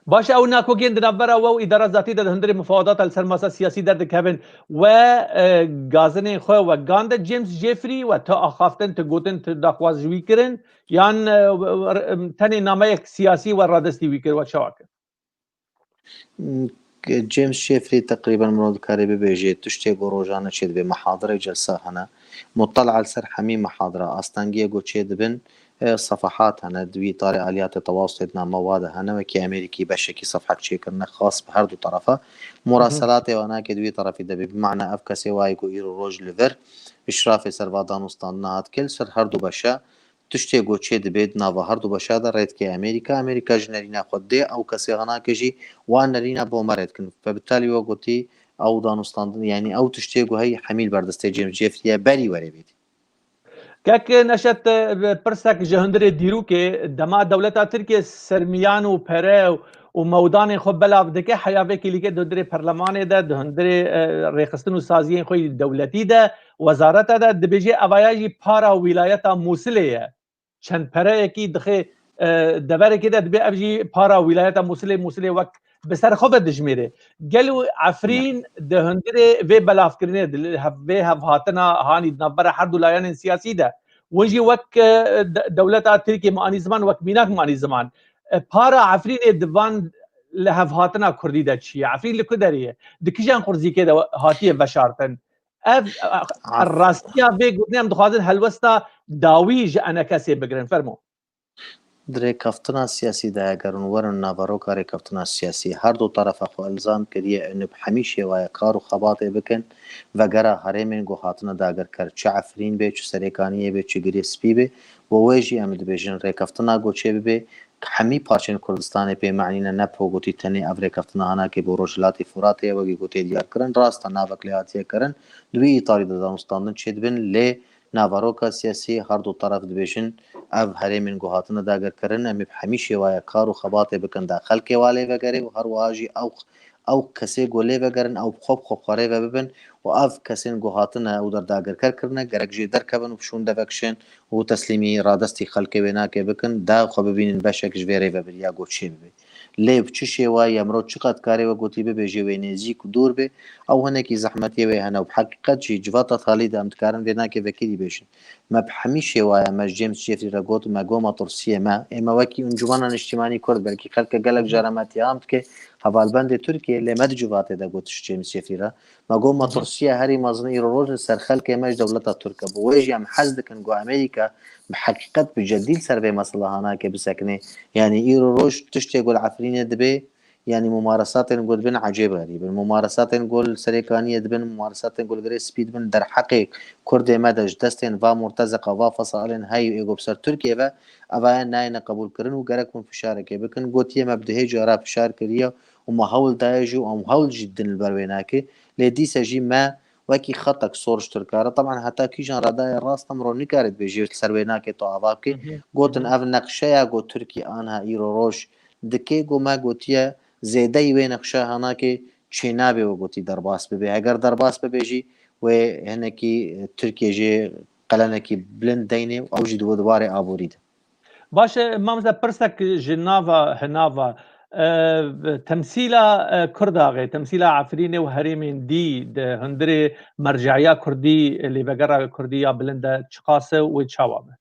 Baş e, ew nakokên di navbera we û îdara zatî de di hundirê mufawedata li ser masa siyasî derdikevin. We, e, gazinên xwe wek gan de James Jeffrey we tu axaftin, tu gotin, tu daxwaz ji wî kirin, yan, e, tenê nameyek siyasî we radestî wî kir, we çawa kir? James Jeffrey teqrîben mirov dikarê bibêje tiştê ku rojane çêdibe, mihadire celsa hene. Mutela li ser hemî mihadira, astengiyê ku çêdibin, e, sefehat hene. Di wî tarê aliyatê tewasutê di name wa de hene. Wekî Amerîkî beşekî sefhet çêkirine xas bi her du terefe. Hı hı. Muraselatê wanakê di wî terefî de bê. Bi mane ev kesê wayê ku îro roj li vir îşrafê ser va danûstandina hat kir li ser her du beşe. Tiştê ku çêdibe di nava her du beşa de rê dike Amerîka. Amerîka ji nerîna xwe dê ew kesê hanake jî wan nerîna bo me rê dikin. Ve bi talî we gotî ew danûstandin, yanî ew tiştê ku heyî hemî li ber destê James Jeffrey ye berî were bêdî. Kek Neşet, e, pirsek ji hundirê dîrokê, dema dewleta Tirkiye sermiyan û pere û mewdanên xwe belav dike, heya vê kêlîkê di hundirê perlemanê de, di hundirê, e, rêxistin û saziyên xwe yî dewletî de, wezareta de, dibêje evaya jî para wîlayeta Mûsilê ye. Çend pereyekî dixê, e, deverekê de, dibê ev jî para wîlayeta Mûsilê, Mûsilê wek bi ser xwe ve dijmêre. Gelo Efrîn di hundirê vê belavkirinê, di hev-, vê hevhatina hanî di navbera her du layanên siyasî de, win jî wek, e, de-, dewleta Tirkiyê me anî ziman, wek mînak me anî ziman. E, para Efrînê di van lihevhatina Kurdî de çi ye? Efrîn li ku derê ye? Di kîjan qurzîkê de hatiye veşartin? Ev, e, e, Af- rastiya vê gotinê em dixwazin helwesta dawî ji enekesê bigirin. Fermo. Di rêkeftina siyasî de eger hûn werin naveroka rêkeftina siyasî, her du terefa xwe ilzam kiriye û bi hemî şêwaye kar û xebatê bikin, vegera herêmên ku hatine dagirker, çi Efrîn be, çi Serêkaniyê be, çi Girê Spî be, bo wê jî em dibêjin rêkeftina ku çê bibe, hemî parçên Kurdistanê pê manî ne, ne bi gotî tenê ev rêkeftina hanakê bo Rojhilatê Furatê ye, wekî ku tê diyar kirin, rast e navek lê hatiye kirin, di wî îtarî de danûstandin çêdibin, lê naveroka siyasî her du teref dibêjin, ev herêmên ku hatine dagirkirin, em ê bi hemî şêwaye kar û xebatê bikin da xelkê wa lê vegerê û her wiha jî ew, ew kesê ku lê vegerin, ew bi xwe bi xwe bi xwe rê ve bibin û ev kesên ku hatine ew der dagirker kirine, gerek jê derkevin û bi şûn de vekişin û teslîmî radestî xelkê wê nake bikin, da xwe bibînin beşek ji vê rêvebiriya ku çê bibe. Lê bi çi şêwayî ye, mirov çiqas dikarê we gotî bibêje wê nêzîk û dûr be, ew hinekî zehmetiyê wê hene û bi heqîqet jî civata talî de em dikarin vê nakê vekirî bêjin. Me bi hemî şêwaye, me ji James Jeffrey re got, me got metirsiyê me, ê me wekî Encûmena Niştîmanî Kurd, belkî xelke gelek cara me tîya am dike, hevalbendê Tirkiyê, lê me di civatê de got ji James Jeffrey re. Me got metirsiyê herî mezin îro roj li ser xelkê me ji dewleta Tirk e. Bi wê jî em hez dikin ku Amerîka bi heqîqet bi cedî li ser vê mesela hanakê bisekine. Yanî îro roj tiştê ku li Efrînê dibe, yanî mumaresatên ku dibin ecêb xerîb in. Mumaresatên ku li Serêkaniyê dibin, mumaresatên ku li Girê Spî dibin, derheqê Kurdê me de ji destên va murtezeqa, va fesalên heyî ê ku bi ser Tirkiyê ve, eva ye nayêne qebûlkirin û gerek hûn fişarekê bikin. Gotiye me bi dihê cara fişar kiriye û me hewl daye jî û em hewl jî didin li ber wê nake. Lê dîse jî me wekî xetek sor ji Tirka re, teban heta kîjan re daye rast e, mirov nikare dibêje li ser wê nake tu ava bike. Gotin ev neqşeya ku Tirkî aniha îro roj dike, ku me gotiye zêdeyî wê neqşe hanake çênabe we gotî derbas bibe. Heger derbas bibe jî wê hinekî, e, Tirkiye jê qelenekî bilind deyne û ew jî di warê aborî de. Baş e, mamoste, pirsek ji nava hinava, e, temsîla, e, Kurdaxê, temsîla Efrînê û herêmên dî di hundirê merceya Kurdî, lêvegera Kurdî ya bilind e, çiqas e û wê çawa be?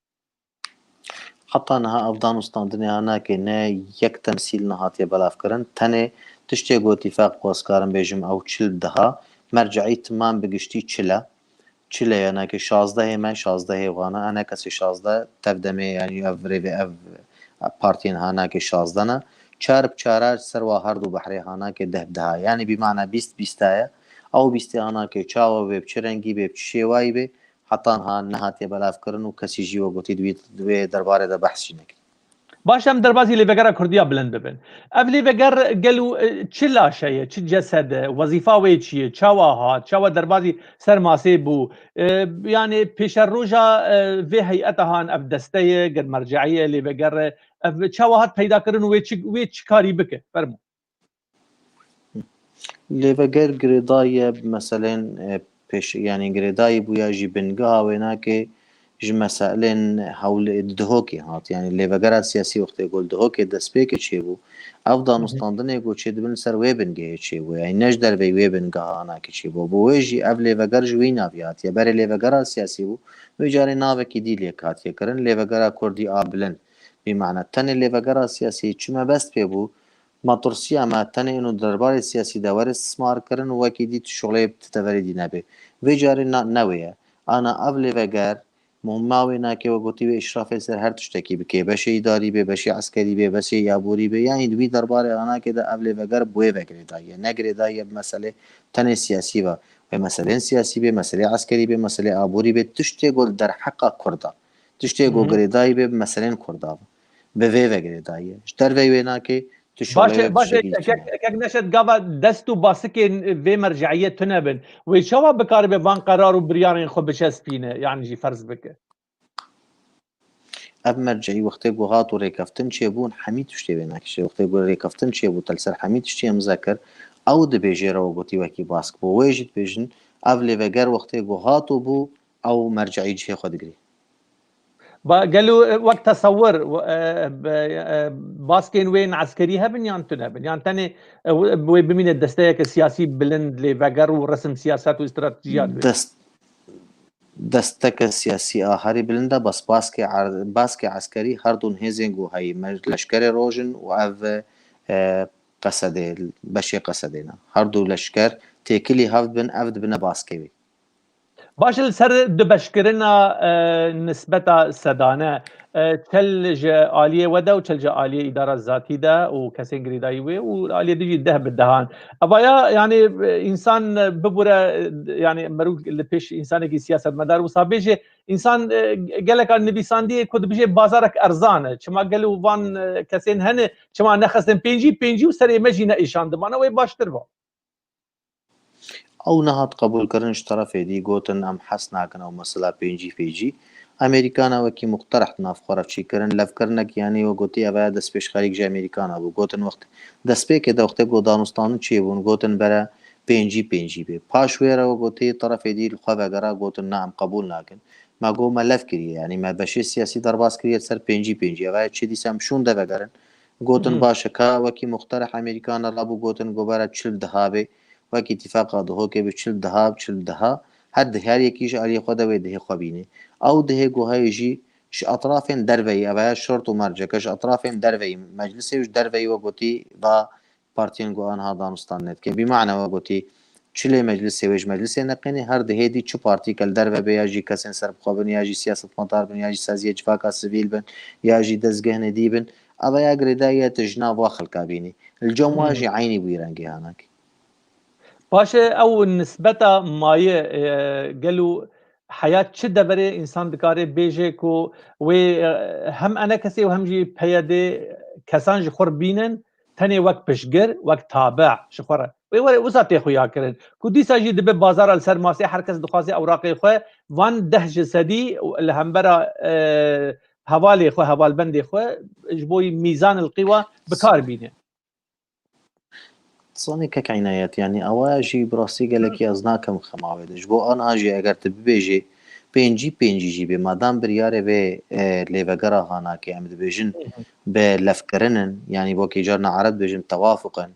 Heta niha ev danûstandinê hanakê ne yek temsîl nehatiye belavkirin. Tenê tiştê ku îtîfaq xwe ez karim bêjim ew çil diha, merceî timam bi giştî çil e. Çil e, yanakê şazdehê me, şazdehê wan e, ene kesê şazdeh tev demê, yanî ev rêvê ev partiyên hanakê şazdeh ne. Çar bi çara ser wa her du behrê hanakê deh bi deha. Yanî bi mana bîst bîst e. Ew bîstê hanakê çawa bê, bi çi rengî bê, bi çi şêwayî bê, heta niha nehatiye belavkirin û kesî jî we gotî di wî, di wê derbarê de behs jî nekiriye. Baş, em derbasî lêvegera Kurdiya bilind bibin. Ev lêveger gelo, e, çi laşe ye, çi cesed e, wezîfa wê çi ye, çawa hat, çawa derbasî ser masê bû? E, yanî pêşeroja, e, vê heyeta han ev deste ye, gel merceî ye, lêveger e, ev çawa hat peyda kirin û wê çi, wê çi karî bike? Fermo. Lêveger girêdayî ye bi meselên, e, pêş, yanî girêdayî bûya jî bingeha wênakê ji meselên hewlê di Dihokê hat. Yanî lêvegera siyasî wextê ku li Dihokê destpêkê çêbû, ev danûstandinê ku çêdibin li ser wê bingehê çêbû. Yanî ne ji derveyî wê bingeha hanakê çêbû. Bo wê jî ev lêveger ji wî navî hatiye. Berê lêvegera siyasî bû, wê carê navekî dî lê hatiye kirin. Lêvegera Kurdî a bilind. Bi mana tenê lêvegera siyasî çi mebest pê bû, matirsiya me tenê ino derbarê siyasî de were istismar kirin û wekî dî tu şolê tu teverê dî nebe. Vê carê na, ne wê ye. Ana ev lêveger, muhima wê nake we gotî wê îşrafê ser her tiştekî bike. Beşê îdarî be, beşê eskerî be, beşê aborî be. Yanî di wî derbarê anakê de ev lêveger bi wê ve girêdayî ye. Ne girêdayî ye bi meselê tenê siyasî ve. Wê meselên siyasî be, meselê eskerî be, meselê aborî be, tiştê ku li derheqa Kurda. Tiştê ku girêdayî be bi meselên Kurda ve. Bi vê ve girêdayî ye. Ji derveyî wê nake, tu şolê Baş e, baş e, şekil kek, kek Neşet, gava dest û basikên vê merceiyê tune bin. Wê çawa bikaribe van qerar û biryarên xwe biçespîne, yan jî ferz bike? Ev merceî wextê ku hat û rêkeftin çêbûn, hemî tiştê wê nakişe. Wextê ku rêkeftin çêbû, te li ser hemî tiştê imze kir, ew dibêjê re we gotî wekî bask bû. Wê jî dibêjin, ev lêveger wextê ku hat û bû, ew merceî cihê xwe digirî. Ba, gelo, e, wek tesewir, e, e, baskên wê yên eskerî hebin yan tune bin? Yan tenê, e, wê bimîne desteyeke siyasî bilind, lêveger û resim siyaset û stratejiyat wê? Dest, desteke siyasî a herî bilind e, bes baskê er-, baskê eskerî her du hêzên ku heyî me-, leşkerê roj in û ev, e, Qesedê, beşê Qesedê ne. Her du leşker têkilî hev dibin, ev dibine baskê wê. Baş e, li ser dubeşkirina, e, nisbeta sedane, E, çel ji aliyê we de û çel ji aliyê îdara zatî de û kesên girêdayî wê û aliyê din jî deh bi dehan. Evaya, yani, e, însan, e, bibûre, e, yani, merû li pêş însanekî siyasetmedar wisa bêje, însan, e, geleka nivîsandiyê ku dibêje bazarek erzan e. Çima gelo van, e, kesên hene, çima nexistin pêncî pêncî û serê me jî neîşandibana, wê baştir ba. Ew nehat qebûlkirin ji terefê dî, gotin, em hez nakin ew mesela pêncî pêncî. Amerîkana wekî muqterih di nav xwe re çêkirin, levkirinek, yanî we gotî, ev ya destpêşxerîk ji Amerîkana bû. Gotin, wext destpêkê de wextê ku danûstanin çêbûn, gotin bere pêncî pêncî bê. Paş wê re we gotî, terefê dî li xwe vegera, gotin, na, em qebûl nakin. Me got, me lev kiriye, yanî me beşê siyasî derbas kiriye li ser pêncî pêncî. Ev ya çi dîsa em şûnde vegerin. Gotin, baş e, ka wekî muqterih Amerîkana rabû, gotin, go bere çil bi deha bê. Wekî îtîfaqa Duhokê bi çil bi deha, çil bi deha. Her dih-, her yekî ji aliyê xwe de wê dihê xwe bînê. Ew dihê ku heye jî ji etrafên derveyî, ev ya şort û merceke ji etrafên derveyî, meclisê û ji derveyî we gotî va partiyên ku anha danûstan nedike. Bî mane we gotî, çilê meclisê wê ji meclisê neqênê, her dihê dî çi partî ke li derve be, ya jî kesên serbixwe bin, ya jî siyasetmedar bin, ya jî saziyê civaka sivîl bin, ya jî dezgehnê dî bin, ev ya girêdayî ye tu ji nav wa xelka bînî. Li cem wa jî eynî wî rengê hanakî. Paşê ew nisbeta maye, e, gelo heya çi deverê însan dikare bêje ku wê, e, hem enekesê û hem jî P Y D kesan ji xwe re bînin, tenê wek piştgir, wek tabe ji xwe re. Wê were wisa tê xuya kirin. Ku dîsa jî dibe bazara li ser masê, her kes dixwaze ewraqê xwe, van deh ji sedî li hembera, e, hevalê xwe, hevalbendê xwe ji bo mîzan li qîwa bi kar bîne. Zanî kek Înayet, yanî ewa jî bi rastî gelekî ez nakim xema wê de. Ji bo anha jî eger tu bibêjî pêncî pêncî jî bê, madam biryarê vê, e, lêvegera hanakê, em dibêjin bi levkirin in, yanî wekî carna ereb dibêjin tewafuq in.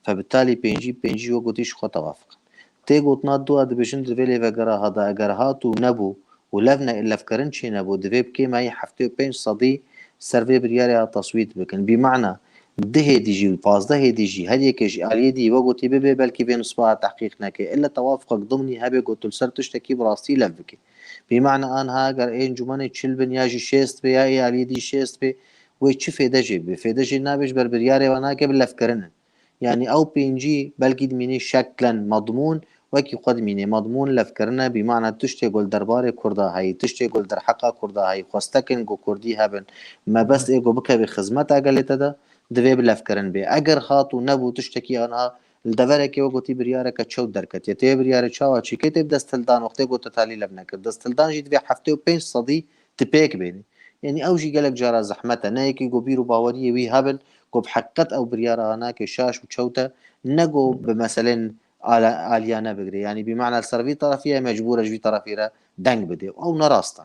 Fe bi talî pêncî pêncî wek gotî ji xwe tewafuq in. Tê gotina dua dibêjin di vê lêvegera ha de eger hat û nebû û lev ne-, levkirin çê nebû, divê bi kêmayî heftê û pênc sedî ser vê biryarê ha teswît bikin. Bî mana, dihê dî jî û pazdehê dî jî her yekê ji aliyê dî wek gotî bibe, belkî vê nusba ha tehqîq neke. Îlle tewafuqek dimnî hebe ku tu li ser tiştekî bi rastî lev bike. Bî mana anha eger ê encûmenê çil bin ya jî şêst be ya ê aliyê dî şêst be, wê çi fêde jê bibe? Fêde jê nabe ji ber biryarê we nake bi levkirin in. Yanî ew pêncî belkî dimînê şeklen medmûn, wekî xwe dimînê medmûn levkirine, bî mana tiştê ku li derbarê Kurda heyî, tiştê ku li derheqa Kurda heyî, xwestek in ku Kurdî hebin, mebest ê ku bikeve xizmeta gelê te de, divê bi levkirin bê. Eger hat û nebû tiştekî anha li deverekê wek gotî biryareke çewt derketiye. Tê biryarê çawa çêkê tê bi desthildan, wextê ku te talî lev nekir. Desthildan jî divê heftê û pênc sedî tu pêk bênî. Yanî ew jî gelek cara zehmet e. Ne yekî ku bîr û baweriyê wî hebin, ku bi heqîqet ew biryara anakê şaş û çewt e, ne ku bi meselên ala-, aliyane bigire. Yanî bî mana li ser vî terefî ye, mecbûr e ji vî terefî re deng bide. Ew ne rast e.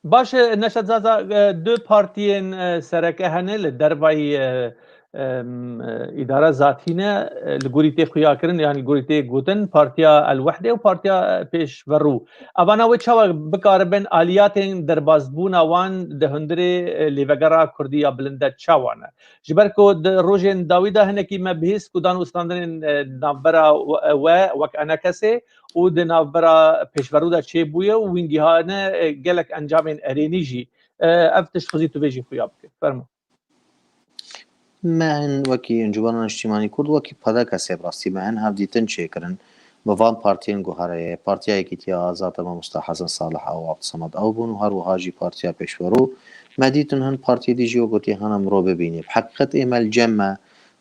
Baş e, Neşet Zaza, e, du partiyên, e, sereke hene li dervayî, e, em, e, îdara zatî ne, e, li gorî tê xuyakirin, yan li gorî tê gotin, Partiya El Wehdê û Partiya, e, Pêşverû. Evana wê çawa bikaribin aliyatên derbazbûna wan di hundirê, e, lêvegera Kurdî ya bilind de çawa ne? Ji ber ku di rojên dawî de hinekî me bihîst ku dan û standinên, e, navbera we, we wek enekesê û di navbera Pêşverû de çêbûye û wîngihane, e, gelek encamên erênî jî, e, ev tişt xwezî tu vê jî xuya bike. Fermo. Me hin wekî Encûmena Niştîmanî Kurd, wekî P D K S ê bi rastî me hin hevdîtin çêkirin bi van partiyên ku here ye. Partiya Yekîtiya Azad, Mamosta Hesen Salih ew, Abdulsamad ew bûn û her wiha jî Partiya Pêşverû. Me dîtin hin partiyê dî jî wek gotî hene mirov bibînî. Bi heqîqet ê me li cem me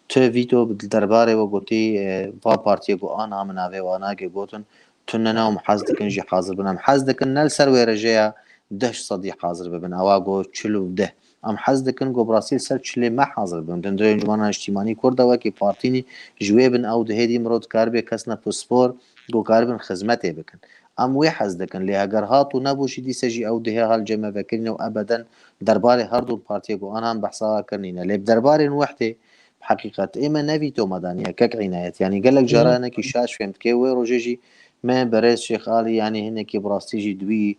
tu vîto li derbarê wek gotî, e, van partiyê ku anha min navê wan nake gotin, tune ne em hez dikin jî hazir bin. Em hez dikin ne li ser wê rejeya deh sedî hazir bibin. Ewa got çil û deh. Em hez dikin ku bi rastî li ser çilê me hazir bin. Di hundirê Encûmena Niştîmanî Kurd de wekî partînî ji wê bin ew dihê dî mirov dikaribe kesne pispor ku karibin xizmetê bikin. Em wê hez dikin. Lê heger hat û nebû jî dîse jî ew dihê ha li cem me vekirîne û ebeden derbarê her du partiyê ku anha em behsa wa kirinîne. Lê bi derbarên wehdê Bi heqîqet ê me ne vîto me daniye kek Înayet. Yanî gelek cara hinekî şaş fêm dike. Wê rojê jî me berêz Şêx Alî, yanî hinekî bi rastî jî di wî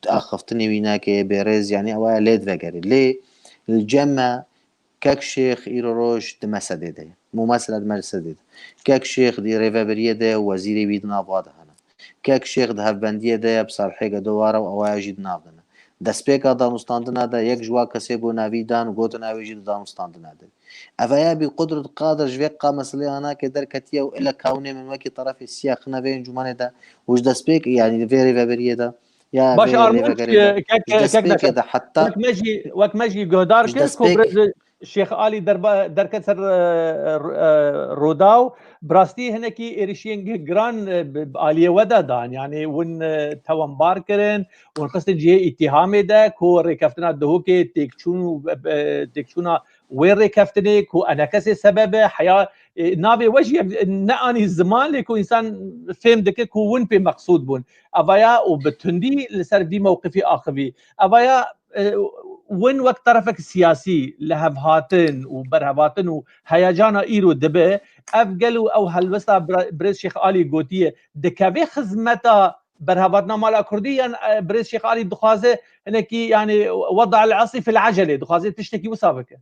axiftinê wî nake berêz, yanî ew aya lê divegerê. Lê li cem me kek Şêx îro roj di mesedê de ye. Mûmesela di mesedê de. Kek Şêx di rêvebiriyê de ye û wezîrê wî di nav wa de hene. Kek Şêx di hevbendiyê de ye, bi Salihê Gedo wa re û ewaya jî di nav de ne. Destpêka danûstandina de yek ji wa kesê ku navî dan û gotin ew ê jî di danûstandina de. Ev ya bî Qudret Qadir ji vê qa meselê hanakê derketiye û ile kawinê min wekî terefê siya xine vê encûmanê de û ji destpêk, yanî vê rêveberiyê de ya Baş vê Armanc, lêvegerê de, e, kek, ji kek destpêkê Neşet, de heta wek me jî, wek me jî guhdar ji kir ku destpêk birêz Şêx Alî derba-, derket ser, e, e, Rûdaw, bi rastî hinekî êrişiyên gi-, giran, e, bi, bi aliyê we de dan. Yanî hûn, e, tewanbar kirin, hûn xistin cihê îtîhamê de ku rêkeftina Duhokê têkçûn û, e, têkçûna wê rêkeftinê ku enekesê sebeb e, heya, e, navê we jî yek ne anî ziman lê ku însan fêm dike ku hûn pê meqsûd bûn. Evaya û bi tundî li ser vî mewqifî axivî. Evaya, e, win wek terefek siyasî li hevhatin û berhevatin û heyecana îro dibe, ev gel û ew helwesta bira-, birêz Şêx Alî gotiye, dikeve xizmeta berhevatina mala Kurdî yan, e, birêz Şêx Alî dixwaze hinekî, yanî, weda el eslî fil ecelê, dixwaze tiştekî wisa bike?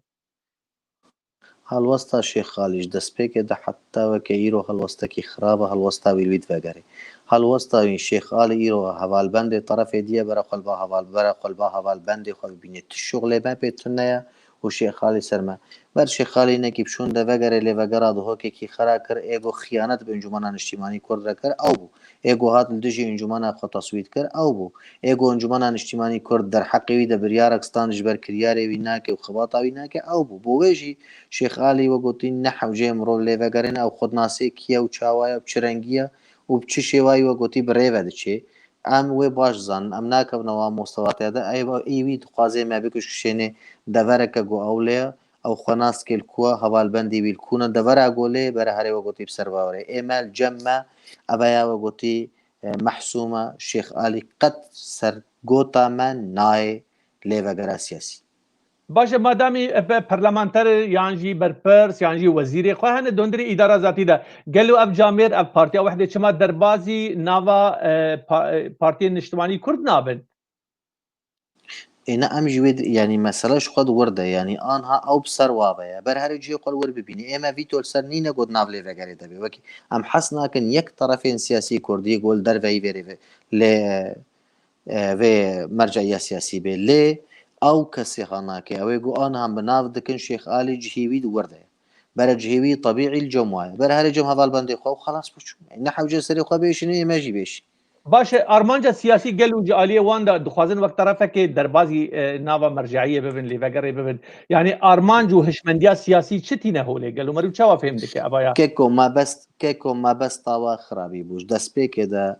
Helwesta Şêx Alî ji destpêkê de heta weke îro helwestekî xirab e, helwesta wî li wî divegerê. Helwesta wî Şêx Alî îro hevalbendê terefê diye bere xwe li ba heval-, bere xwe li ba hevalbendê xwe bibîne. Tu şuxlê me pê tune ye û Şêx Alî ser me. Ber Şêx Alî hinekî bi şûn de vegerê lêvegera Duhokekî xera kir, ê ku xiyanet bi Encûmena Niştîmanî Kurd re kir, ew bû. Ê ku hat li dijî Encûmena xwe teswît kir, ew bû. Ê ku Encûmena Niştîmanî Kurd derheqê wî de biryarek stand ji ber kiryarê wî nake û xebata wî nake, ew bû. Bo wê jî Şêx Alî we gotî ne hewceyê mirov lê vegerên, ew xwedinasê kî ye û çawa ye û bi çi rengî ye û bi çi şêwayî we gotî bi rê ve diçê. Em wê baş zanin, em nakevine wan mostewatiya de, ey, ey wî dixwaze me bikişkişênê devereke ku ew lê ye, ew xwe nas kê li ku ye, hevalbendî wî li ku ne, devera ku lê bere herê we gotî bi ser bawerê. Ê me li cem me, ev ya we gotî, e, mehsûm e, Şêx Alî qet ser gota me nayê lêvegera siyasî. Baş e, madamî ev parlamenter yan jî berpirs yan jî wezîrê xwe hene dondirê îdara zatî de, gelo ev camêr, ev Partiya Wehdê çima derbazî nava, e, pa-, e, Partiyên Niştimanî Kurd nabin? Ê ne, em jî wê di-, yanî mesele ji xwe di wir de, yanî anha ew bi ser wa ve ye. Ber herê cihê xwe li wir bibînî. Ê me vîto li ser nîne got nav lêvegerê de bê. Wekî em hez nakin yek terefên siyasî kurdî got li derveyî vê rê ve, lê, e, vê merceya siyasî bê. Lê ew kesê ha nake. Ew ê got anha bi nav dikin Şêx Alî cihê wî di wir de ye. Bere cihê wî tebîî li cem wa ye. Bere herê cem hevalbendê xwe û xelas bû çû. Ne hewce serê xwe bêşînê, ê me jî bêşî. Baş e, armanca siyasî gel û ji aliyê wan de dixwazin wek terefekê derbazî, e, nava merceiyê bibin, lêvegerê bibin. Yanî armanc û hişmendiya siyasî çi tîne holê? Gel û meriv çawa fêm dike evaya? Keko mebest, keko mebesta wa xirabî bû. Ji destpêkê de,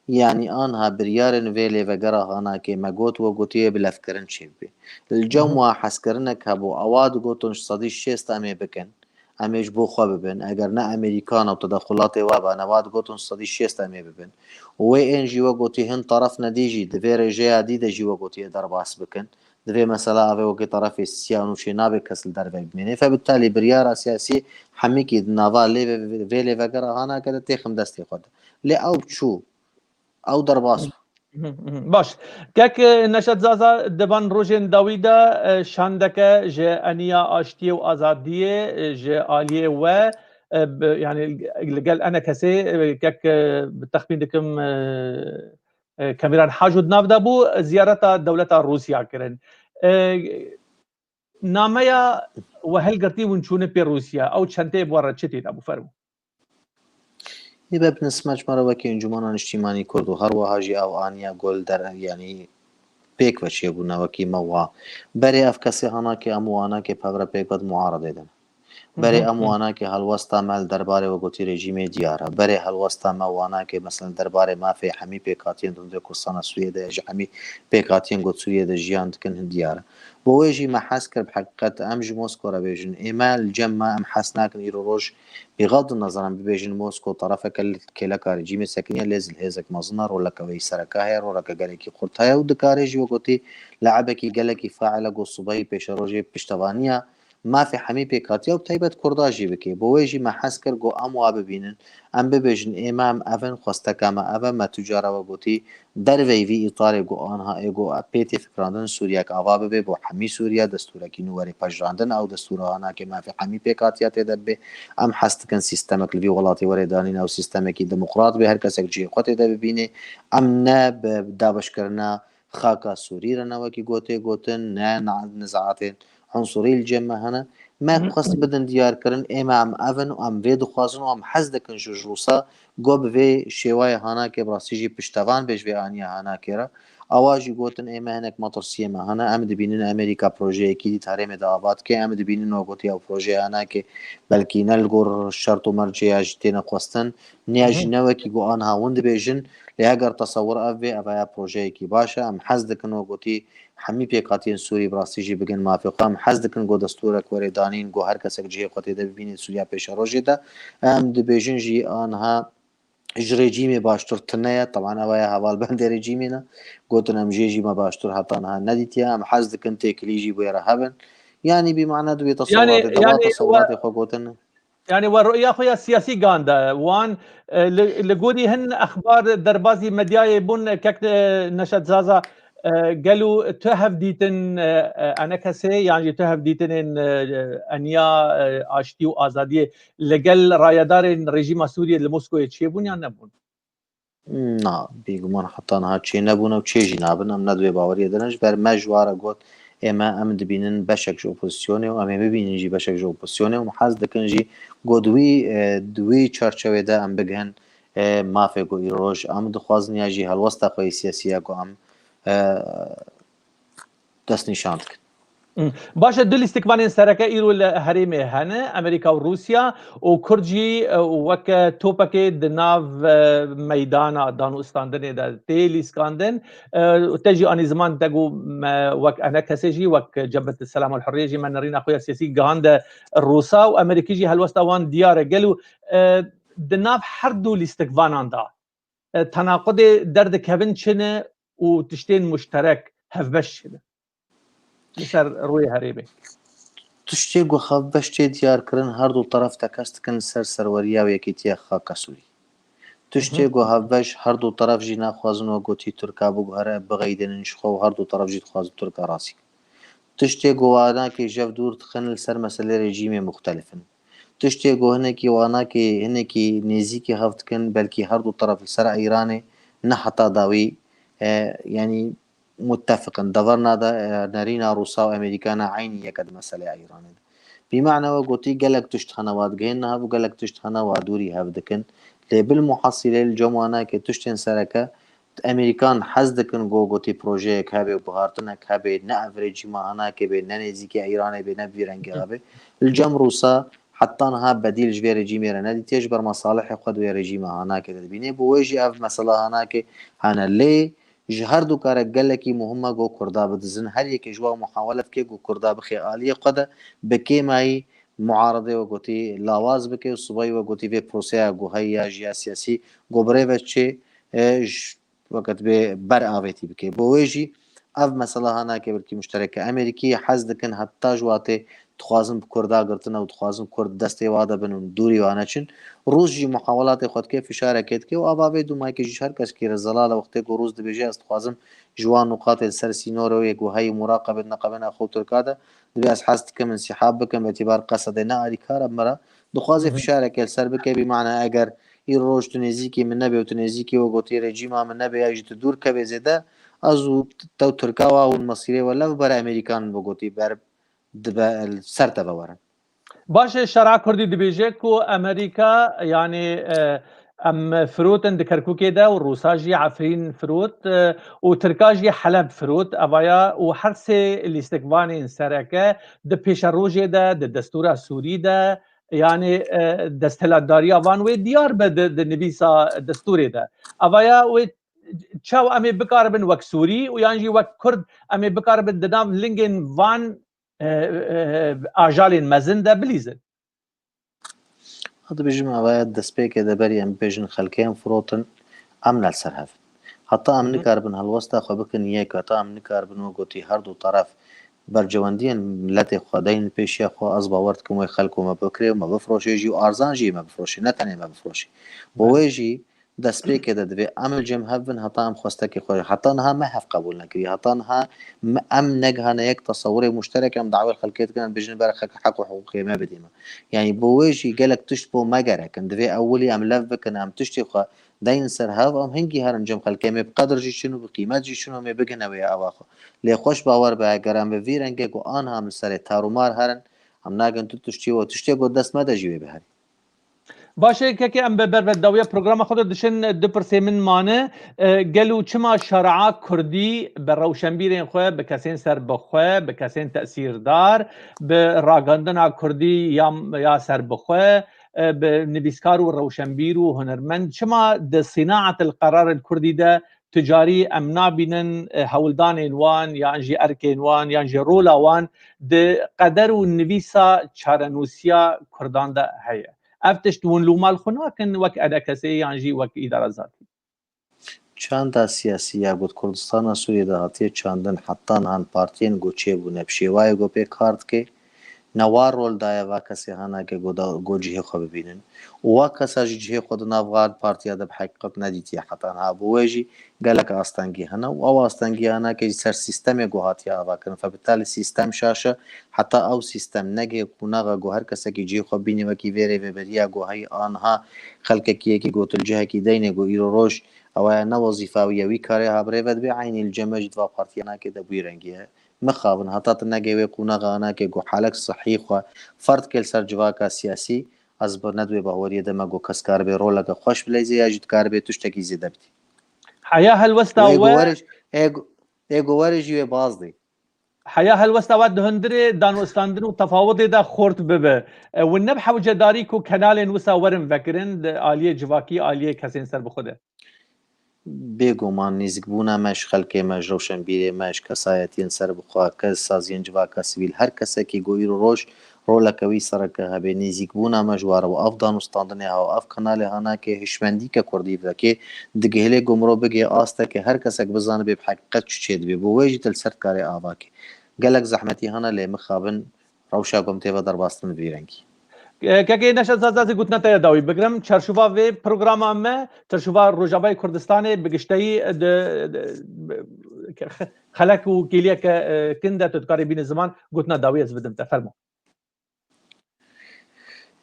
yanî anha biryarên vê lêvegera hanakê me got we gotiye bi levkirin çêbibe. Li cem Hı hı. wa hezkirinek hebû, ewa digotin ji sedî şêst em ê bikin. Em ê ji bo xwe bibin. Eger ne Amerîkan û tedexulatê wa be, ne wa digotin sedî şêst em ê bibin. Û wê ên jî we gotî hin teref nedî jî di vê rêjeya dî de jî we gotiye derbas bikin. Di vê mesela avê wekî terefê siya nûçê nabe kes li derve bimêne. Fe bi telî biryara siyasî hemikî di nava lê ve, vê lêvegera hanake de têxim destê xwe de. Lê ew çû. Ew derbas bû. Mhm, mhm. Baş. Kek, e, Neşet Zaza, di van rojên dawî de, e, şandeke ji Eniya Aştiyê û Azadiyê, e, ji aliyê we, e, bi, yanî li gel enekesê, e, kek, e, bi texmîn dikim, e, e, Kemîran Haco di nav de bû, ziyareta dewleta Rûsya kirin. E, nameya we hilgirtî hûn çûne pê Rûsya, ew çenteyê bi we re çi tê de bû, fermû? Ê be bi nismet ji me re wekî Encûmena Niştîmanî Kurd û her wiha jî ew aniya gol der, yanî pêk ve çêbûne wekî me wiha. Berê ev kesê hanakê em û anakê pevre pêk ve di muaredê de ne. Berê Hı hı, em hı. û anakê helwesta me li derbarê we gotî rejîmê diyar e. Berê helwesta me û anakê mesela li derbarê mafê hemî pêkhatiyên di Kurdistana Sûriyê de, ji hemî pêkhatiyên ku Sûriyê de jiyan dikin diyar e. Bo wê jî me hez kir bi heqîqet em ji Mosko re bêjin. Ê me li cem me em hez nakin îro roj Bêxev di nezeran bibêjin Mosko terefeke li kêleka rejîmê sekiniye, lê zilhêzek mezin e, roleke wê yî sereke heye, roleke gelekî xurt heye û dikare jî wek gotî le'ebekî gelekî faîl e ku sibehî pêşerojê piştevaniya mafê hemî pêk hatiye û bi taybet Kurda jî bike. Bo wê jî me hez kir ku em wa bibînin, em bibêjin ê me em ev in, xwesteka me ev e, me tu cara wek gotî Derveyî vî îtarê ku anha ê ku pê tê fikirandin Sûriyek ava bibe bo hemî Sûriye, destûrekî nû were pejirandin, ew destûra hanakê mafê hemî pêk hatiye tê de bibe. Em hez dikin sîstemek li vî welatê were danîn, ew sîstemekî demokrat be, her kesek cihê xwe tê de bibîne. Em ne bi dabeşkirina xaka Sûrî re ne wekî gotê gotin, ne na-, nizaetên unsurî li cem me hene. Me xwest bidin diyarkirin, ê me em ev in û em vê dixwazin û em hez dikin ji Rûsa go bi vê şêwayê hanakê bi rastî jî piştevan bê ji vê aniya hanakê re. Awa jî gotin, ê me hinek metirsiyê me hene, em dibînin Amerîka projeyekî dî di herêmê de ava dike, em dibînin wek gotiye ew projeyê hanakê belkî ne li gor şert û mercê ya jî têne xwestin, niya jî ne wekî ku aniha hûn dibêjin, lê heger tesewir ev bê, ev ya projeyekî baş e, em hez dikin wek gotî hemî pêkhatiyên Sûrî bi rastî jî bigin mafê xwe, em hez dikin ku destûrek were danîn, ku her kesek cihê xwe tê de bibîne Sûriya pêşerojê de, em dibêjin jî aniha ji rejîmê baştir tune ye. Teban ew ya hevalbendê rejîmê ne. Gotin em jê jî me baştir heta niha nedîtiye. Em hez dikin têkilî jî wê re hebin. Yanî bi mana di wê Yanî, tesewuratê de wa yanî, tesewuratê xwe gotin. Yanî we rûya xwe ya siyasî gihande. Wan, e, li, li gorî hin exbar derbazî medyayê bûn, kek, e, Neşet Zaza, e, gelo tu hevdîtin, e, e, enekesê yan jî tu hevdîtinên, e, eniya, e, aştî û azadiyê li gel rayedarên rejîma Sûriyê li Moskoyê çêbûn yan nebûn? Na, bêguman heta niha çê nebûne û çê jî nabin. Em ne di wê baweriyê de ne. Ji ber me ji wa re got, ê me em dibînin beşek ji opozisyonê û em ê bibînin jî beşek ji opozisyonê û em hez dikin jî got wî, e, di wî çarçewê de em bigihin, e, mafê ku îroj em dixwazin ya jî helwesta xwe yê siyasî ya ku em, e, destnîşan dikin. Hmm. Baş e, du lîstikvanên sereke îro li herêmê hene, Amerîka û Rûsya, û Kurd jî, e, weke topekê di nav, e, meydana danûstandinê de tê lîskandin. E, te jî anî ziman te got me wek enekesê jî, wek Cebhet Selam û Hurriyê jî me nerîna xwe ya siyasî gihande Rûsa û Amerîkî jî helwesta wan diyar e. Gelo, e, di nav her du lîstikvanan de e, tenaqudê derdikevin çi ne û tiştên muşterek, hevbeş çi ne? Li ser rûyê herêmê. Tiştê ku hevbeş tê diyar kirin, her du teref tekez dikin li ser serweriya û yekîtiya xaka Sûrî. Tiştê ku hevbeş her du teref jî naxwazin wek gotî Tirka biguhere, bixeydînin ji xwe û her du teref jî dixwazin Tirka razî kin. Tiştê ku wana kê jev dûr dixin li ser meselê rejîmê muxtelif in. Tiştê ku hinekî wana kê hinekî nêzîkî hev dikin, belkî her du teref li ser Îranê ne heta dawî, e, yanî muttefiq in. Deverna de, e, nerîna Rûsa û Amerîka ne eynî yek e di meseleya Îranê de. Bi mana we gotî gelek tişt hene wa digihên niha û gelek tişt hene wa dûrî hev dikin. Lê bil muhasîlê li cem wana kê tiştên sereke Amerîkan hez dikin ku gotî projeyek hebe û guhartinek hebe, ne ev rejîma hanakê be, ne nêzîkî Îranê be, ne bi vî rengî hebe. Li cem Rûsa heta niha bedîl ji vê rejîmê re nedîtiye, ji ber mesalihê xwe di wê rejîma hanakê de dibîne. Bo wê jî ev mesela hanakê hene. Lê ji her du kare gelekî muhim e ku Kurda bidizin. Her yekê ji wan muhawele bike ku Kurda bixê aliyê xwe de, bi kêmayî muaredê we gotî lawaz bike û sibayî we gotî vê proseya ku heye ya jî ya siyasî ku bi rê ve çê, e, ji weke dibê ber avêtî bike. Bo wê jî ev mesela hanakê belkî muştereke Amerîkî hez dikin heta ji watê dixwazin bi Kurda girtine û dixwazin Kurd destê wa de bin û dûrî wa neçin. Rûs jî muhawelatê xwe dike, fişarekê dike û ava vê dûmayekê jî her keskî re zelal e wextê ku Rûs dibêje ez dixwazim ji wan nûqatê li ser sînorê wê ku heyî muraqebê di neqebêna xwe û Tirka de dibê ez hez dikim insîhab bikim, îtîbar Qesedê ne alîkar e min re. Dixwaze fişarekê li ser bike, bî mana eger îro roj tu nêzîkî min nebe û tu nêzîkî we gotî rejîma min nebe ya jî tu dûr kevê zêde, ez û tew Tirka wa hûn mesîrê we lev ber Amerîkan bi gotî ber dibe ser te ve werin. Baş e, şera Kurdî dibêje ku Amerîka, yanî, e, em firotin di Kerkûkê de û Rûsa jî Efrîn firot, e, û Tirka jî Heleb firot. Evaya û her sê lîstikvanên sereke di pêşerojê de, di destûra Sûrî de, yanî, e, desthilatdariya van wê diyar be di, di nivîsa destûrê de. Evaya wê çawa em ê bikaribin wek Sûrî û yan jî wek Kurd em ê bikaribin di nav lingên van, e, e, ajalên mezin de bilîzin? Ez dibêjim, evaya destpêkê de berî em bibêjin xelkê em firotin, em ne li ser hev in. Heta em nikaribin helwesta xwe bikin yek, heta em nikaribin wek gotî her du teref bercewendiyên miletê xwe deyn li pêşiya xwe, ez bawer dikim wê xelk û me bikirê û me bifroşê jî û arzan jî me bifroşê, ne tenê me bifroşê. Bo wê jî Destpêkê de divê em li cem hev bin, heta em xwestekê xwe, heta niha me hev qebûl nekiriye, heta niha me, em negihane yek tesewirê muşterek, em dawê xelkê dikin, em bêjin ber xelk heq û hiqûqê me bidî me. Yanî bo wê jî gelek tişt bo me gerek in. Divê ewilî em lev bikin, em tiştê xwe deynin ser hev, em hingî herin cem xelkê, em ê bi qedir jî çin û bi qîmet jî çin û em ê bigihine wê ava xwe. Lê xweş bawer be, eger em bi vî rengê ku anha em li serê tar û mar herin, em nagin tu tiştî û tiştê ku dest me de jî wê biherî. Baş e, kekê, em bi ber ve dawiya programa xwe de dişin, du pirsê min mane. E, gelo çima şare'a kurdî bi rewşenbîrên xwe, bi kesên serbixwe, bi kesên tesîrdar, bi ragandina kurdî ya, ya serbixwe, e, bi nivîskar û rewşenbîr û hunermend, çima di sînaetil qeraril kurdî de tu carî em nabînin, e, hewldanên wan, yan jî erkên wan, yan jî rola wan di qeder û nivîsa çarenûsiya kurdan de heye? Ev tişt hûn lûma li xwe nakin wek E D K S'ê yan jî wek îdara zatî? Çanda siyasî ya ku di Kurdistana Sûriyê de hatiye çandin, heta niha partiyên ku çêbûne bi şêwayê ku pê kar dike, ne wa rol daye va kesê hana ke ku da, ku cihê xwe bibînin. Û wa kesa jî cihê xwe di nav van partiya de bi heqîqet nedîtiye heta niha. Bo wê jî gelek astengî hene û ew astengî hana ke ji ser sîstemê ku hatiye avakirin. Fe bi te li sîstem şaş e, heta ew sîstem negihê qonaxa ku her kesekî cihê xwe bînî wekî vê rêveberiya ku heyî aniha xelkekî yekî gotil cihekî deynê ku îro roj ew aya ne wezîfa wî ye, wî karê ha bi rê ve dibê eynî li cem me jî di va partiya nake de bi wî rengî ye. Mixabin heta tu negê wê qonaxa nake ku halek sihî xwe ferd ke li ser civaka siyasî, ez bi nedwê baweriyê de me ku kes karibê roleke xweş bileyzê ya jî dikaribê tiştekî zêde bidî. Heya helwesta Wê we ku werê, ê ku, ê ku werê jî wê baz dê. Heya helwesta we di hundirê danûstandin û tefawidê de xurt bibe. E, win ne bi hewcedarî ku kenalên wisa werin vekirin di aliyê civakî, aliyê kesên serbixwe de. Bêguman nêzîkbûna me ji xelkê me, ji rewşenbîrê me, ji kesayetiyên serbixwe, kes, saziyên civaka sivîl, her kesekî ku îro roj roleke wî sereke hebe, nêzîkbûna me ji ware û ev danûstandinê ha û ev kanalê hanakê hişmendîke kurdî veke, digihilê ku mirov bigihê asteke her kesek bizanibe bi heqîqet çi çêdibe. Bo wê jî tu li ser dikarê ava ke. Gelek zehmetî hene lê mixabin rewşa ku em tê ve derbastin bi vî rengî. Kekê Neşet Zaza, ez ê gotina te ya dawî bigirim. Çarşova vê programa me, çarşova Rojavayê Kurdistanê bi gişteyî di, di, xelek û kêliyeke, e, kin de tu dikarî bîne ziman, gotina dawî ez bidim te. Fermo.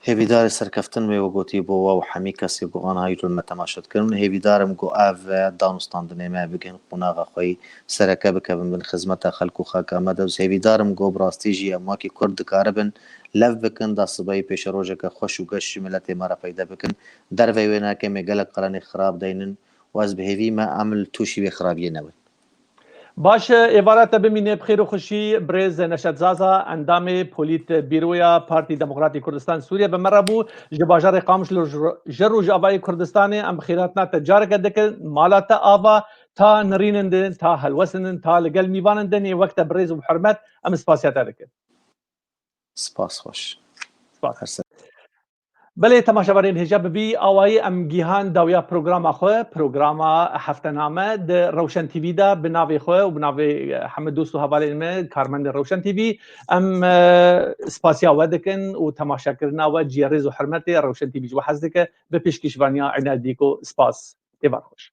Hêvîdarê serkeftin wê we gotî bo we û hemî kesê ku aniha yî li me temaşe dikin. Hêvîdar im ku ev danûstandinê me bigihin qonaxa xwe yî sereke, bikevin bin xizmeta xelk û xaka me de. Ez hêvîdar im ku bi rastî jî em wekî Kurd dikaribin lev bikin, da sibehî pêşerojeke xweş û geş ji miletê me re peyde bikin. Derveyî wê nake, em ê gelek qerenê xirab deynin û ez bi hêvî me em li tûşî vê xirabiyê nebin. Baş e, êvara te bimîne bi xêr û xweşî. Birêz Neşet Zaza, endamê Polît Bîroya Partî Demokratî Kurdistan Sûriye bi me re bû. Ji bajarê Qamişlo ji ro-, ji Rojavayê Kurdistanê em bi xêrhatina te careke dikin. Mala te ava, ta nirînin din, ta helwestin din, ta li gel mîvanin din, ê wek te bi rêz û bi hurmet em spasiya te dikin. Spas xweş. Spas. Her ser. Belê, temaşevanên hêja, bi vî awayî em gîhan dawiya programa xwe, programa Heftename di Rewşen T V de bi navê xwe û bi navê, e, hemû dost û hevalên me, karmendên Rewşen T V, em, e, spasiya we dikin û temaşekirina we ciya rêz û hurmetê. Rewşen T V ji we hez dike. Bi pêşkêşvaniya Înal Dîko, spas. Êvar xweş.